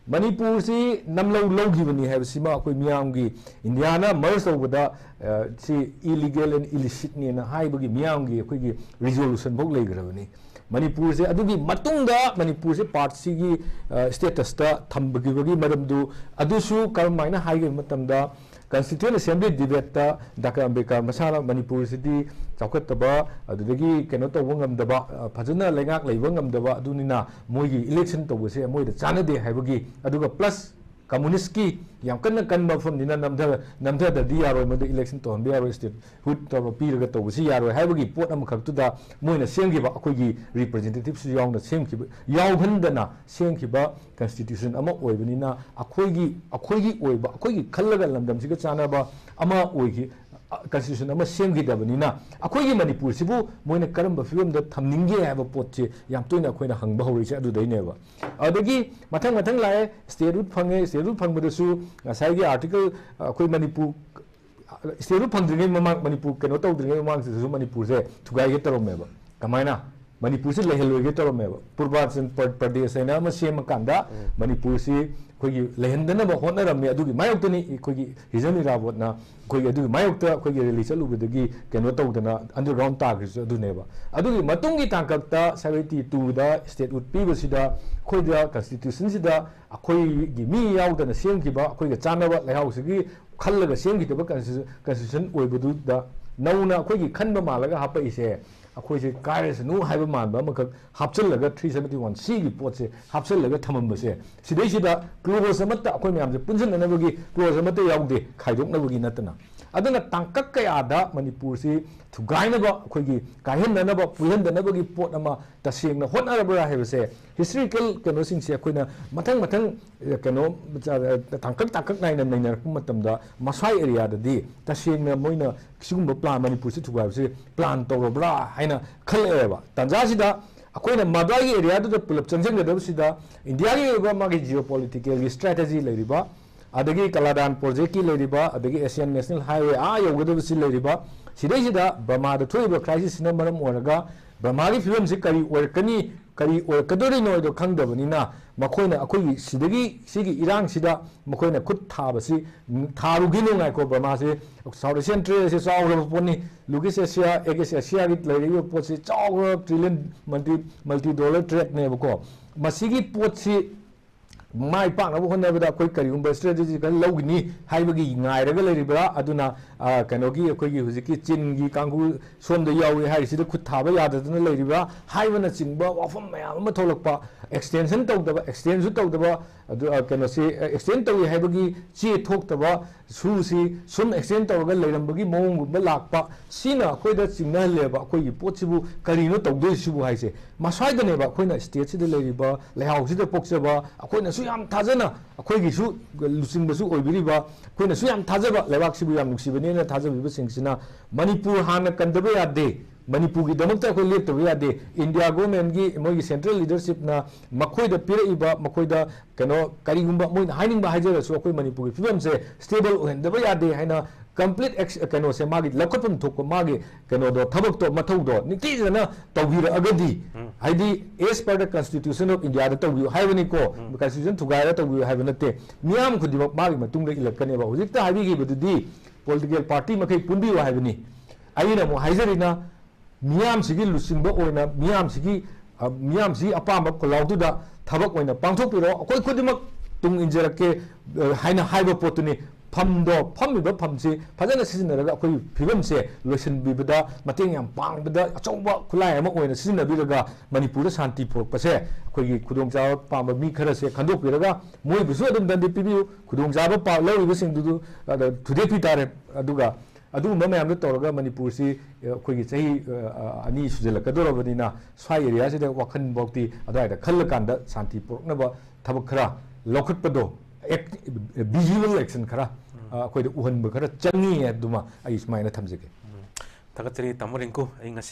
ꯃꯅꯤꯄꯨꯔꯁꯤ ꯅꯝꯂꯧ ꯂꯧꯈꯤꯕꯅꯤ ꯍꯥꯏꯕꯁꯤꯃ ꯑꯩꯈꯣꯏ ꯃꯤꯌꯥꯝꯒꯤ, ꯏꯟꯗꯤꯌꯥꯅ ꯃꯔꯖ ꯇꯧꯕꯗ, ꯑ, ꯁꯤ illegal and illicitꯅꯦꯅ ꯍꯥꯏꯕꯒꯤ ꯃꯤꯌꯥꯝꯒꯤ ꯑꯩꯈꯣꯏꯒꯤ ꯔꯤꯖꯣꯂꯨꯁꯟ ꯐꯥꯎ ꯂꯩꯈ꯭ꯔꯕꯅꯤ꯫ ꯃꯅꯤꯄꯨꯔꯁꯦ ꯑꯗꯨꯒꯤ ꯃꯇꯨꯡꯗ ꯃꯅꯤꯄꯨꯔꯁꯦ ꯄꯥꯔꯠꯁꯤꯒꯤ, ꯑ, ꯁ꯭ꯇꯦꯇꯁꯇ ꯊꯝꯕꯒꯤ ꯃꯔꯝꯗꯨ, ꯑꯗꯨꯁꯨ ꯀꯔꯝꯍꯥꯏꯅ ꯍꯥꯏꯒꯦ ꯍꯥꯏꯕ ꯃꯇꯝꯗ, ꯀꯟꯁꯇꯤꯇ꯭ꯌꯨꯌꯦꯟ ꯑꯁꯦꯝꯕ꯭ꯂꯤ ꯗꯤꯕꯦꯠꯇ ꯗꯥꯛꯇꯔ ꯑꯝꯕꯦꯗꯀꯔ ꯃꯁꯥꯅ ꯃꯅꯤꯄꯨꯔꯁꯤꯗꯤ ꯆꯥꯎꯈꯠꯇꯕ, ꯑꯗꯨꯗꯒꯤ ꯀꯩꯅꯣ ꯇꯧꯕ ꯉꯝꯗꯕ, ꯑ, ꯐꯖꯅ ꯂꯩꯉꯥꯛ ꯂꯩꯕ ꯉꯝꯗꯕ, ꯑꯗꯨꯅꯤꯅ ꯃꯣꯏꯒꯤ ꯏꯂꯦꯛꯁꯟ ꯇꯧꯕꯁꯦ ꯃꯣꯏꯗ ꯆꯥꯟꯅꯗꯦ ꯍꯥꯏꯕꯒꯤ, ꯑꯗꯨꯒ ꯄ꯭ꯂꯁ ꯀꯝꯃꯨꯅꯤꯁꯀꯤ ꯌꯥꯝ ꯀꯟꯅ ꯀꯟꯕ ꯃꯐꯝꯅꯤꯅ ꯅꯝꯊ-, ꯅꯝꯊꯗ꯭ꯔꯗꯤ ꯌꯥꯔꯣꯏ, ꯃꯗꯨ ꯏꯂꯦꯛꯁꯟ ꯇꯧꯍꯟꯕ ꯌꯥꯔꯣꯏ, ꯁ꯭ꯇꯦꯠꯍꯨꯗ ꯇꯧꯔ ꯄꯤꯔꯒ ꯇꯧꯕꯁꯤ ꯌꯥꯔꯣꯏ ꯍꯥꯏꯕꯒꯤ ꯄꯣꯠ ꯑꯃꯈꯛꯇꯨꯗ ꯃꯣꯏꯅ ꯁꯦꯝꯈꯤꯕ ꯑꯩꯈꯣꯏꯒꯤ ꯔꯤꯄ꯭ꯔꯖꯦꯟꯇꯦꯇꯤꯞꯁꯨ ꯌꯥꯎꯅ ꯁꯦꯝꯈꯤꯕ, ꯌꯥꯎꯍꯟꯗꯅ ꯁꯦꯝꯈꯤꯕ ꯀꯟꯁꯇꯤꯇ꯭ꯌꯨꯁꯟ ꯑꯃ ꯑꯣꯏꯕꯅꯤꯅ, ꯑꯩꯈꯣꯏꯒꯤ, ꯑꯩꯈꯣꯏꯒꯤ ꯑꯣꯏꯕ, ꯑꯩꯈꯣꯏꯒꯤ ꯈꯜꯂꯒ ꯂꯝꯗꯝꯁꯤꯒ ꯆꯥꯟꯅꯕ ꯑꯃ ꯑꯣꯏꯈꯤ, ꯀꯟꯁꯇꯤꯇ꯭ꯌꯨꯁꯟ ꯑꯃ ꯁꯦꯝꯈꯤꯗꯕꯅꯤꯅ, ꯑꯩꯈꯣꯏꯒꯤ ꯃꯅꯤꯄꯨꯔꯁꯤꯕꯨ ꯃꯣꯏꯅ ꯀꯔꯝꯕ ꯐꯤꯕꯝꯗ ꯊꯝꯅꯤꯡꯒꯦ ꯍꯥꯏꯕ ꯄꯣꯠꯁꯦ ꯌꯥꯝ ꯇꯣꯏꯅ ꯑꯩꯈꯣꯏꯅ ꯍꯪꯕ ꯍꯧꯔꯛꯏꯁꯦ ꯑꯗꯨꯗꯩꯅꯦꯕ꯫ ꯑꯗꯒꯤ ꯃꯊꯪ ꯃꯊꯪ ꯂꯥꯛꯑꯦ, ꯁ꯭ꯇꯦꯠꯍꯨꯗ ꯐꯪꯉꯦ꯫ ꯁ꯭ꯇꯦꯠꯍꯨꯗ ꯐꯪꯕꯗꯁꯨ ꯉꯁꯥꯏꯒꯤ ꯑꯥꯔꯇꯤꯀꯜ, ꯑꯩꯈꯣꯏ ꯃꯅꯤꯄꯨꯔ, ꯁ꯭ꯇꯦꯠꯍꯨꯗ ꯐꯪꯗ꯭ꯔꯤꯉꯩ ꯃꯃꯥꯡ, ꯃꯅꯤꯄꯨꯔ ꯀꯩꯅꯣ ꯇꯧꯗ꯭ꯔꯤꯉꯩ ꯃꯃꯥꯡꯁꯤꯗꯁꯨ ꯃꯅꯤꯄꯨꯔꯁꯦ ꯊꯨꯒꯥꯏꯒꯦ ꯇꯧꯔꯝꯃꯦꯕ꯫ ꯀꯃꯥꯏꯅ? ꯃꯅꯤꯄꯨꯔꯁꯤ ꯂꯩꯍꯜꯂꯣꯏꯒꯦ ꯇꯧꯔꯝꯃꯦꯕ꯫ ꯄꯨꯔꯕꯥꯆꯜ ꯄ꯭ꯔ-, ꯄ꯭ꯔꯗꯦꯁ ꯍꯥꯏꯅ ꯑꯃ ꯁꯦꯝꯃꯀꯥꯟꯗ ꯎꯝ꯫ ꯃꯅꯤꯄꯨꯔꯁꯤ ꯑꯩꯈꯣꯏꯒꯤ ꯂꯩꯍꯟꯗꯅꯕ ꯍꯣꯠꯅꯔꯝꯃꯤ꯫ ꯑꯗꯨꯒꯤ ꯃꯥꯌꯣꯛꯇꯅꯤ ꯑꯩꯈꯣꯏꯒꯤ ꯍꯤꯖꯟ ꯏꯔꯥꯕꯣꯠꯅ ꯑꯩꯈꯣꯏꯒꯤ ꯑꯗꯨꯒꯤ ꯃꯥꯌꯣꯛꯇ ꯑꯩꯈꯣꯏꯒꯤ ꯔꯦꯂꯤ ꯆꯠꯂꯨꯕꯗꯒꯤ ꯀꯩꯅꯣ ꯇꯧꯗꯅ ꯑꯟꯗꯔꯒ꯭ꯔꯥꯎꯟ ꯇꯥꯈ꯭ꯔꯤꯁꯨ ꯑꯗꯨꯅꯦꯕ꯫ ꯑꯗꯨꯒꯤ ꯃꯇꯨꯡꯒꯤ ꯇꯥꯡꯀꯛꯇ seventy two ꯗ ꯁ꯭ꯇꯦꯠꯍꯨꯗ ꯄꯤꯕꯁꯤꯗ ꯑꯩꯈꯣꯏꯗ ꯀꯟꯁꯇꯤꯇ꯭ꯌꯨꯁꯟꯁꯤꯗ ꯑꯩꯈꯣꯏꯒꯤ ꯃꯤ ꯌꯥꯎꯗꯅ ꯁꯦꯝꯈꯤꯕ, ꯑꯩꯈꯣꯏꯒ ꯆꯥꯟꯅꯕ ꯂꯩꯍꯥꯎꯁꯤꯒꯤ ꯈꯜꯂꯒ ꯁꯦꯝꯈꯤꯗꯕ ꯀꯟꯁꯇꯤꯇ꯭ꯌꯨ-, ꯀꯟꯁꯇꯤꯇ꯭ꯌꯨꯁꯟ ꯑꯣꯏꯕꯗꯨꯗ ꯅꯧꯅ ꯑꯩꯈꯣꯏꯒꯤ ꯈꯟꯕ ꯃꯥꯜꯂꯒ ꯍꯥꯞꯄꯛꯏꯁꯦ, ꯑꯩꯈꯣꯏꯁꯦ ꯀꯥꯏꯔꯁꯅꯨ ꯍꯥꯏꯕ ꯃꯥꯟꯕ ꯑꯃꯈꯛ ꯍꯥꯞꯆꯤꯜꯂꯒ, three seventy one C ꯒꯤ ꯄꯣꯠꯁꯦ ꯍꯥꯞꯆꯤꯜꯂꯒ ꯊꯝꯃꯝꯕꯁꯦ, ꯁꯤꯗꯩꯁꯤꯗ ꯀ꯭ꯂꯣꯖ ꯑꯃꯠꯇ ꯑꯩꯈꯣꯏ ꯃꯌꯥꯝꯁꯦ ꯄꯨꯟꯁꯤꯟꯅꯅꯕꯒꯤ ꯀ꯭ꯂꯣꯖ ꯑꯃꯠꯇ ꯌꯥꯎꯗꯦ, ꯈꯥꯏꯗꯣꯛꯅꯕꯒꯤ ꯅꯠꯇꯅ꯫ ꯑꯗꯨꯅ ꯇꯥꯡꯀꯛ ꯀꯌꯥꯗ ꯃꯅꯤꯄꯨꯔꯁꯤ ꯊꯨꯒꯥꯏꯅꯕ, ꯑꯩꯈꯣꯏꯒꯤ ꯀꯥꯏꯍꯟꯅꯅꯕ, ꯄꯨꯜꯍꯟꯗꯅꯕꯒꯤ ꯄꯣꯠ ꯑꯃ ꯇꯁꯦꯡꯅ ꯍꯣꯠꯅꯔꯕ꯭ꯔꯥ ꯍꯥꯏꯕꯁꯦ, ꯍꯤꯁꯇꯣꯔꯤꯀꯦꯜ ꯀꯩꯅꯣꯁꯤꯡꯁꯦ ꯑꯩꯈꯣꯏꯅ ꯃꯊꯪ ꯃꯊꯪ, ꯑ, ꯀꯩꯅꯣ, ꯑ, ꯇꯥꯡꯀꯛ ꯇꯥꯡꯀꯛ ꯅꯥꯏꯅ ꯅꯩꯅꯔꯛꯄ ꯃꯇꯝꯗ, ꯃꯁ꯭ꯋꯥꯏ ꯑꯦꯔꯤꯌꯥꯗꯗꯤ ꯇꯁꯦꯡꯅ ꯃꯣꯏꯅ ꯁꯤꯒꯨꯝꯕ ꯄ꯭ꯂꯥꯟ, ꯃꯅꯤꯄꯨꯔꯁꯤ ꯊꯨꯒꯥꯏꯕꯁꯤ ꯄ꯭ꯂꯥꯟ ꯇꯧꯔꯕ꯭ꯔꯥ ꯍꯥꯏꯅ ꯈꯜꯂꯛꯑꯦꯕ꯫ ꯇꯥꯟꯖꯥꯁꯤꯗ ꯑꯩꯈꯣꯏꯅ ꯃꯗ꯭ꯋꯥꯏꯒꯤ ꯑꯦꯔꯤꯌꯥꯗꯨꯗ ꯄꯨꯂꯞ ꯆꯪꯁꯤꯟꯒꯗꯕꯁꯤꯗ, ꯏꯟꯗꯤꯌꯥꯒꯤ ꯑꯣꯏꯕ ꯃꯥꯒꯤ ꯖꯤꯑꯣ ꯄꯣꯂꯤꯇꯤꯀꯦꯜꯒꯤ ꯁ꯭ꯇ꯭ꯔꯦꯇꯦꯖꯤ ꯂꯩꯔꯤꯕ, ꯑꯗꯒꯤ ꯀꯂꯥꯗꯥꯟ ꯄ꯭ꯔꯣꯖꯦꯛꯀꯤ ꯂꯩꯔꯤꯕ, ꯑꯗꯒꯤ ꯑꯦꯁꯤꯌꯥꯟ ꯅꯦꯁꯅꯦꯜ ꯍꯥꯏꯋꯦ ꯑꯥ ꯌꯧꯒꯗꯕꯁꯤ ꯂꯩꯔꯤꯕ, ꯁꯤꯗꯩꯁꯤꯗ ꯕꯔꯃꯥꯗ ꯊꯣꯛꯏꯕ ꯀ꯭ꯔꯥꯏꯁꯤꯁꯁꯤꯅ ꯃꯔꯝ ꯑꯣꯏꯔꯒ ꯕꯔꯃꯥꯒꯤ ꯐꯤꯕꯝꯁꯤ ꯀꯔꯤ ꯑꯣꯏꯔꯛꯀꯅꯤ, ꯀꯔꯤ ꯑꯣꯏꯔꯛꯀꯗꯣꯔꯤꯅꯣ ꯍꯥꯏꯗꯣ ꯈꯪꯗꯕꯅꯤꯅ, ꯃꯈꯣꯏꯅ ꯑꯩꯈꯣꯏꯒꯤ ꯁꯤꯗꯒꯤ, ꯁꯤꯒꯤ ꯏꯔꯥꯡꯁꯤꯗ ꯃꯈꯣꯏꯅ ꯈꯨꯠ ꯊꯥꯕꯁꯤ, ꯎꯝ, ꯊꯥꯔꯨꯈꯤꯅꯨ, ꯉꯥꯏꯈꯣ, ꯕꯔꯃꯥꯁꯤ South Asian trade ꯑꯁꯤ ꯆꯥꯎꯈ꯭ꯔꯕ ꯄꯣꯠꯅꯤ, East Asia, East Asiaꯒꯤ ꯂꯩꯔꯤꯕ ꯄꯣꯠꯁꯤ ꯆꯥꯎꯈ꯭ꯔꯕ, trillion, multi, multi dollar tradeꯅꯦꯕꯀꯣ꯫ ꯃꯁꯤꯒꯤ ꯄꯣꯠꯁꯤ ꯃꯥꯏ ꯄꯥꯛꯅꯕ ꯍꯣꯠꯅꯕꯗ ꯑꯩꯈꯣꯏ ꯀꯔꯤꯒꯨꯝꯕ ꯁ꯭ꯇ꯭ꯔꯦꯇꯦꯖꯤ ꯈꯔ ꯂꯧꯒꯅꯤ ꯍꯥꯏꯕꯒꯤ ꯉꯥꯏꯔꯒ ꯂꯩꯔꯤꯕ꯭ꯔꯥ? ꯑꯗꯨꯅ, ꯑ, ꯀꯩꯅꯣꯒꯤ, ꯑꯩꯈꯣꯏꯒꯤ ꯍꯧꯖꯤꯛꯀꯤ ꯆꯤꯟꯒꯤ ꯀꯥꯡꯕꯨ ꯁꯣꯝꯗ ꯌꯥꯎꯏ ꯍꯥꯏꯔꯤꯁꯤꯗ ꯈꯨꯠ ꯊꯥꯕ ꯌꯥꯗꯗꯅ ꯂꯩꯔꯤꯕ꯭ꯔꯥ ꯍꯥꯏꯕꯅꯆꯤꯡꯕ ꯋꯥꯐꯝ ꯃꯌꯥꯝ ꯑꯃ ꯊꯣꯛꯂꯛꯄ, ꯑꯦꯛꯁꯇꯦꯟꯁꯟ ꯇꯧꯗꯕ, ꯑꯦꯛꯁꯇꯦꯟꯁꯨ ꯇꯧꯗꯕ, ꯑꯗꯨ, ꯑ, ꯀꯩꯅꯣꯁꯤ, ꯑ, ꯑꯦꯛꯁꯇꯦꯟ ꯇꯧꯏ ꯍꯥꯏꯕꯒꯤ ꯆꯦ ꯊꯣꯛꯇꯕ, ꯁꯨꯁꯤ ꯁꯨꯝ ꯑꯦꯛꯁꯇꯦꯟ ꯇꯧꯔꯒ ꯂꯩꯔꯝꯕꯒꯤ ꯃꯑꯣꯡꯒꯨꯝꯕ ꯂꯥꯛꯄ, ꯁꯤꯅ ꯑꯩꯈꯣꯏꯗ ꯆꯤꯡꯅꯍꯜꯂꯦꯕ꯫ ꯑꯩꯈꯣꯏꯒꯤ ꯄꯣꯠꯁꯤꯕꯨ ꯀꯔꯤꯅꯣ ꯇꯧꯗꯣꯏꯁꯤꯕꯨ ꯍꯥꯏꯁꯦ꯫ ꯃꯁ꯭ꯋꯥꯏꯗꯅꯦꯕ ꯑꯩꯈꯣꯏꯅ ꯁ꯭ꯇꯦꯠꯁꯤꯗ ꯂꯩꯔꯤꯕ, ꯂꯩꯍꯥꯎꯁꯤꯗ ꯄꯣꯛꯆꯕ, ꯑꯩꯈꯣꯏꯅꯁꯨ ꯌꯥꯝ ꯊꯥꯖꯅ, ꯑꯩꯈꯣꯏꯒꯤꯁꯨ ꯂꯨꯆꯤꯡꯕꯁꯨ ꯑꯣꯏꯕꯤꯔꯤꯕ, ꯑꯩꯈꯣꯏꯅꯁꯨ ꯌꯥꯝ ꯊꯥꯖꯕ, ꯂꯩꯕꯥꯛꯁꯤꯕꯨ ꯌꯥꯝ ꯅꯨꯡꯁꯤꯕꯅꯦꯅ ꯊꯥꯖꯕꯤꯕꯁꯤꯡꯁꯤꯅ ꯃꯅꯤꯄꯨꯔ ꯍꯥꯟꯅ ꯀꯟꯗꯕ ꯌꯥꯗꯦ, ꯃꯅꯤꯄꯨꯔꯒꯤꯗꯃꯛꯇ ꯑꯩꯈꯣꯏ ꯂꯦꯞꯇꯕ ꯌꯥꯗꯦ꯫ ꯏꯟꯗꯤꯌꯥ ꯒꯣꯔꯃꯦꯟꯒꯤ, ꯃꯣꯏꯒꯤ ꯁꯦꯟꯇ꯭ꯔꯦꯜ ꯂꯤꯗꯔꯁꯤꯞꯅ ꯃꯈꯣꯏꯗ ꯄꯤꯔꯛꯏꯕ, ꯃꯈꯣꯏꯗ ꯀꯩꯅꯣ, ꯀꯔꯤꯒꯨꯝꯕ ꯃꯣꯏꯅ ꯍꯥꯏꯅꯤꯡꯕ ꯍꯥꯏꯖꯔꯁꯨ, ꯑꯩꯈꯣꯏ ꯃꯅꯤꯄꯨꯔꯒꯤ ꯐꯤꯕꯝꯁꯦ ꯁ꯭ꯇꯦꯕꯜ ꯑꯣꯏꯍꯟꯗꯕ ꯌꯥꯗꯦ ꯍꯥꯏꯅ ꯀꯝꯄ꯭ꯂꯤꯠ ꯑꯦꯛꯁ-, ꯀꯩꯅꯣꯁꯦ, ꯃꯥꯒꯤ ꯂꯧꯈꯠꯐꯝ ꯊꯣꯛꯄ ꯃꯥꯒꯤ ꯀꯩꯅꯣꯗꯣ, ꯊꯕꯛꯇꯣ, ꯃꯊꯧꯗꯣ ꯅꯤꯡꯊꯤꯖꯅ ꯇꯧꯕꯤꯔꯛꯑꯒꯗꯤ, ꯎꯝ꯫ ꯍꯥꯏꯗꯤ, as per the Constitution of India ꯗ ꯇꯧꯕꯤꯌꯨ ꯍꯥꯏꯕꯅꯤꯀꯣ, ꯎꯝ꯫ Constitution ꯊꯨꯒꯥꯏꯔ ꯇꯧꯕꯤꯌꯨ ꯍꯥꯏꯕ ꯅꯠꯇꯦ꯫ ꯃꯤꯌꯥꯝ ꯈꯨꯗꯤꯡꯃꯛ ꯃꯥꯒꯤ ꯃꯇꯨꯡꯗ ꯏꯜꯂꯛꯀꯅꯦꯕ꯫ ꯍꯧꯖꯤꯛꯇ ꯍꯥꯏꯕꯤꯈꯤꯕꯗꯨꯗꯤ ꯄꯣꯂꯤꯇꯤꯀꯦꯜ ꯄꯥꯔꯇꯤ ꯃꯈꯩ ꯄꯨꯟꯕꯤꯌꯨ ꯍꯥꯏꯕꯅꯤ꯫ ꯑꯩꯅ ꯑꯃꯨꯛ ꯍꯥꯏꯖꯔꯤꯅ, ꯃꯤꯌꯥꯝꯁꯤꯒꯤ ꯂꯨꯆꯤꯡꯕ ꯑꯣꯏꯅ, ꯃꯤꯌꯥꯝꯁꯤꯒꯤ, ꯑ, ꯃꯤꯌꯥꯝꯁꯤꯒꯤ ꯑꯄꯥꯝꯕ ꯈꯣꯜꯂꯥꯎꯗꯨꯗ ꯊꯕꯛ ꯑꯣꯏꯅ ꯄꯥꯡꯊꯣꯛꯄꯤꯔꯣ, ꯑꯩꯈꯣꯏ ꯈꯨꯗꯤꯡꯃꯛ ꯇꯨꯡ ꯏꯟꯖꯔꯛꯀꯦ, ꯑ, ꯍꯥꯏꯅ ꯍꯥꯏꯕ ꯄꯣꯠꯇꯨꯅꯤ꯫ ꯐꯝꯗꯣ, ꯐꯝꯃꯤꯕ ꯐꯝꯁꯤ ꯐꯖꯅ ꯁꯤꯖꯤꯟꯅꯔꯒ ꯑꯩꯈꯣꯏꯒꯤ ꯐꯤꯕꯝꯁꯦ ꯂꯣꯏꯁꯤꯟꯕꯤꯕꯗ ꯃꯇꯦꯡ ꯌꯥꯝ ꯄꯥꯡꯕꯗ ꯑꯆꯧꯕ ꯈꯨꯠꯂꯥꯏ ꯑꯃ ꯑꯣꯏꯅ ꯁꯤꯖꯤꯟꯅꯕꯤꯔꯒ ꯃꯅꯤꯄꯨꯔꯗ ꯁꯥꯟꯇꯤ ꯄꯨꯔꯛꯄꯁꯦ ꯑꯩꯈꯣꯏꯒꯤ ꯈꯨꯗꯣꯡꯆꯥꯕ ꯄꯥꯝꯕ ꯃꯤ ꯈꯔꯁꯦ ꯈꯟꯗꯣꯛꯄꯤꯔꯒ ꯃꯣꯏꯕꯨꯁꯨ ꯑꯗꯨꯝ ꯗꯟꯗꯤ ꯄꯤꯕꯤꯌꯨ, ꯈꯨꯗꯣꯡꯆꯥꯕ ꯄꯥ-, ꯂꯧꯔꯤꯕꯁꯤꯡꯗꯨ, ꯑ, ꯊꯨꯗꯦꯛꯄꯤ ꯇꯥꯔꯦ꯫ ꯑꯗꯨꯒ ꯑꯗꯨꯒꯨꯝꯕ ꯃꯌꯥꯝꯗꯣ ꯇꯧꯔꯒ ꯃꯅꯤꯄꯨꯔꯁꯤ, ꯑ, ꯑꯩꯈꯣꯏꯒꯤ ꯆꯍꯤ, ꯑ, ꯑ, ꯑꯅꯤ ꯁꯨꯖꯜꯂꯛꯀꯗꯧꯔꯕꯅꯤꯅ ꯁ꯭ꯋꯥꯏ ꯑꯦꯔꯤꯌꯥꯁꯤꯗ ꯋꯥꯈꯜꯐꯥꯎꯇꯤ ꯑꯗꯨꯋꯥꯏꯗ ꯈꯜꯂꯀꯥꯟꯗ ꯁꯥꯟꯇꯤ ꯄꯨꯔꯛꯅꯕ ꯊꯕꯛ ꯈꯔ ꯂꯧꯈꯠꯄꯗꯣ, ꯑꯦꯛ-, ꯚꯤꯖꯨꯋꯦꯜ ꯑꯦꯛꯁꯟ ꯈꯔ, ꯎꯝ꯫ ꯑ, ꯑꯩꯈꯣꯏꯗ ꯎꯍꯟꯕ ꯈꯔ ꯆꯪꯉꯤ ꯍꯥꯏꯕꯗꯨꯃ ꯑꯩ ꯁꯨꯃꯥꯏꯅ ꯊꯝꯖꯒꯦ꯫ ꯎꯝ꯫ ꯊꯥꯒꯠꯆꯔꯤ ꯇꯥꯃꯣ ꯔꯤꯡꯀꯨ꯫ ꯑꯩ ꯉꯁꯤ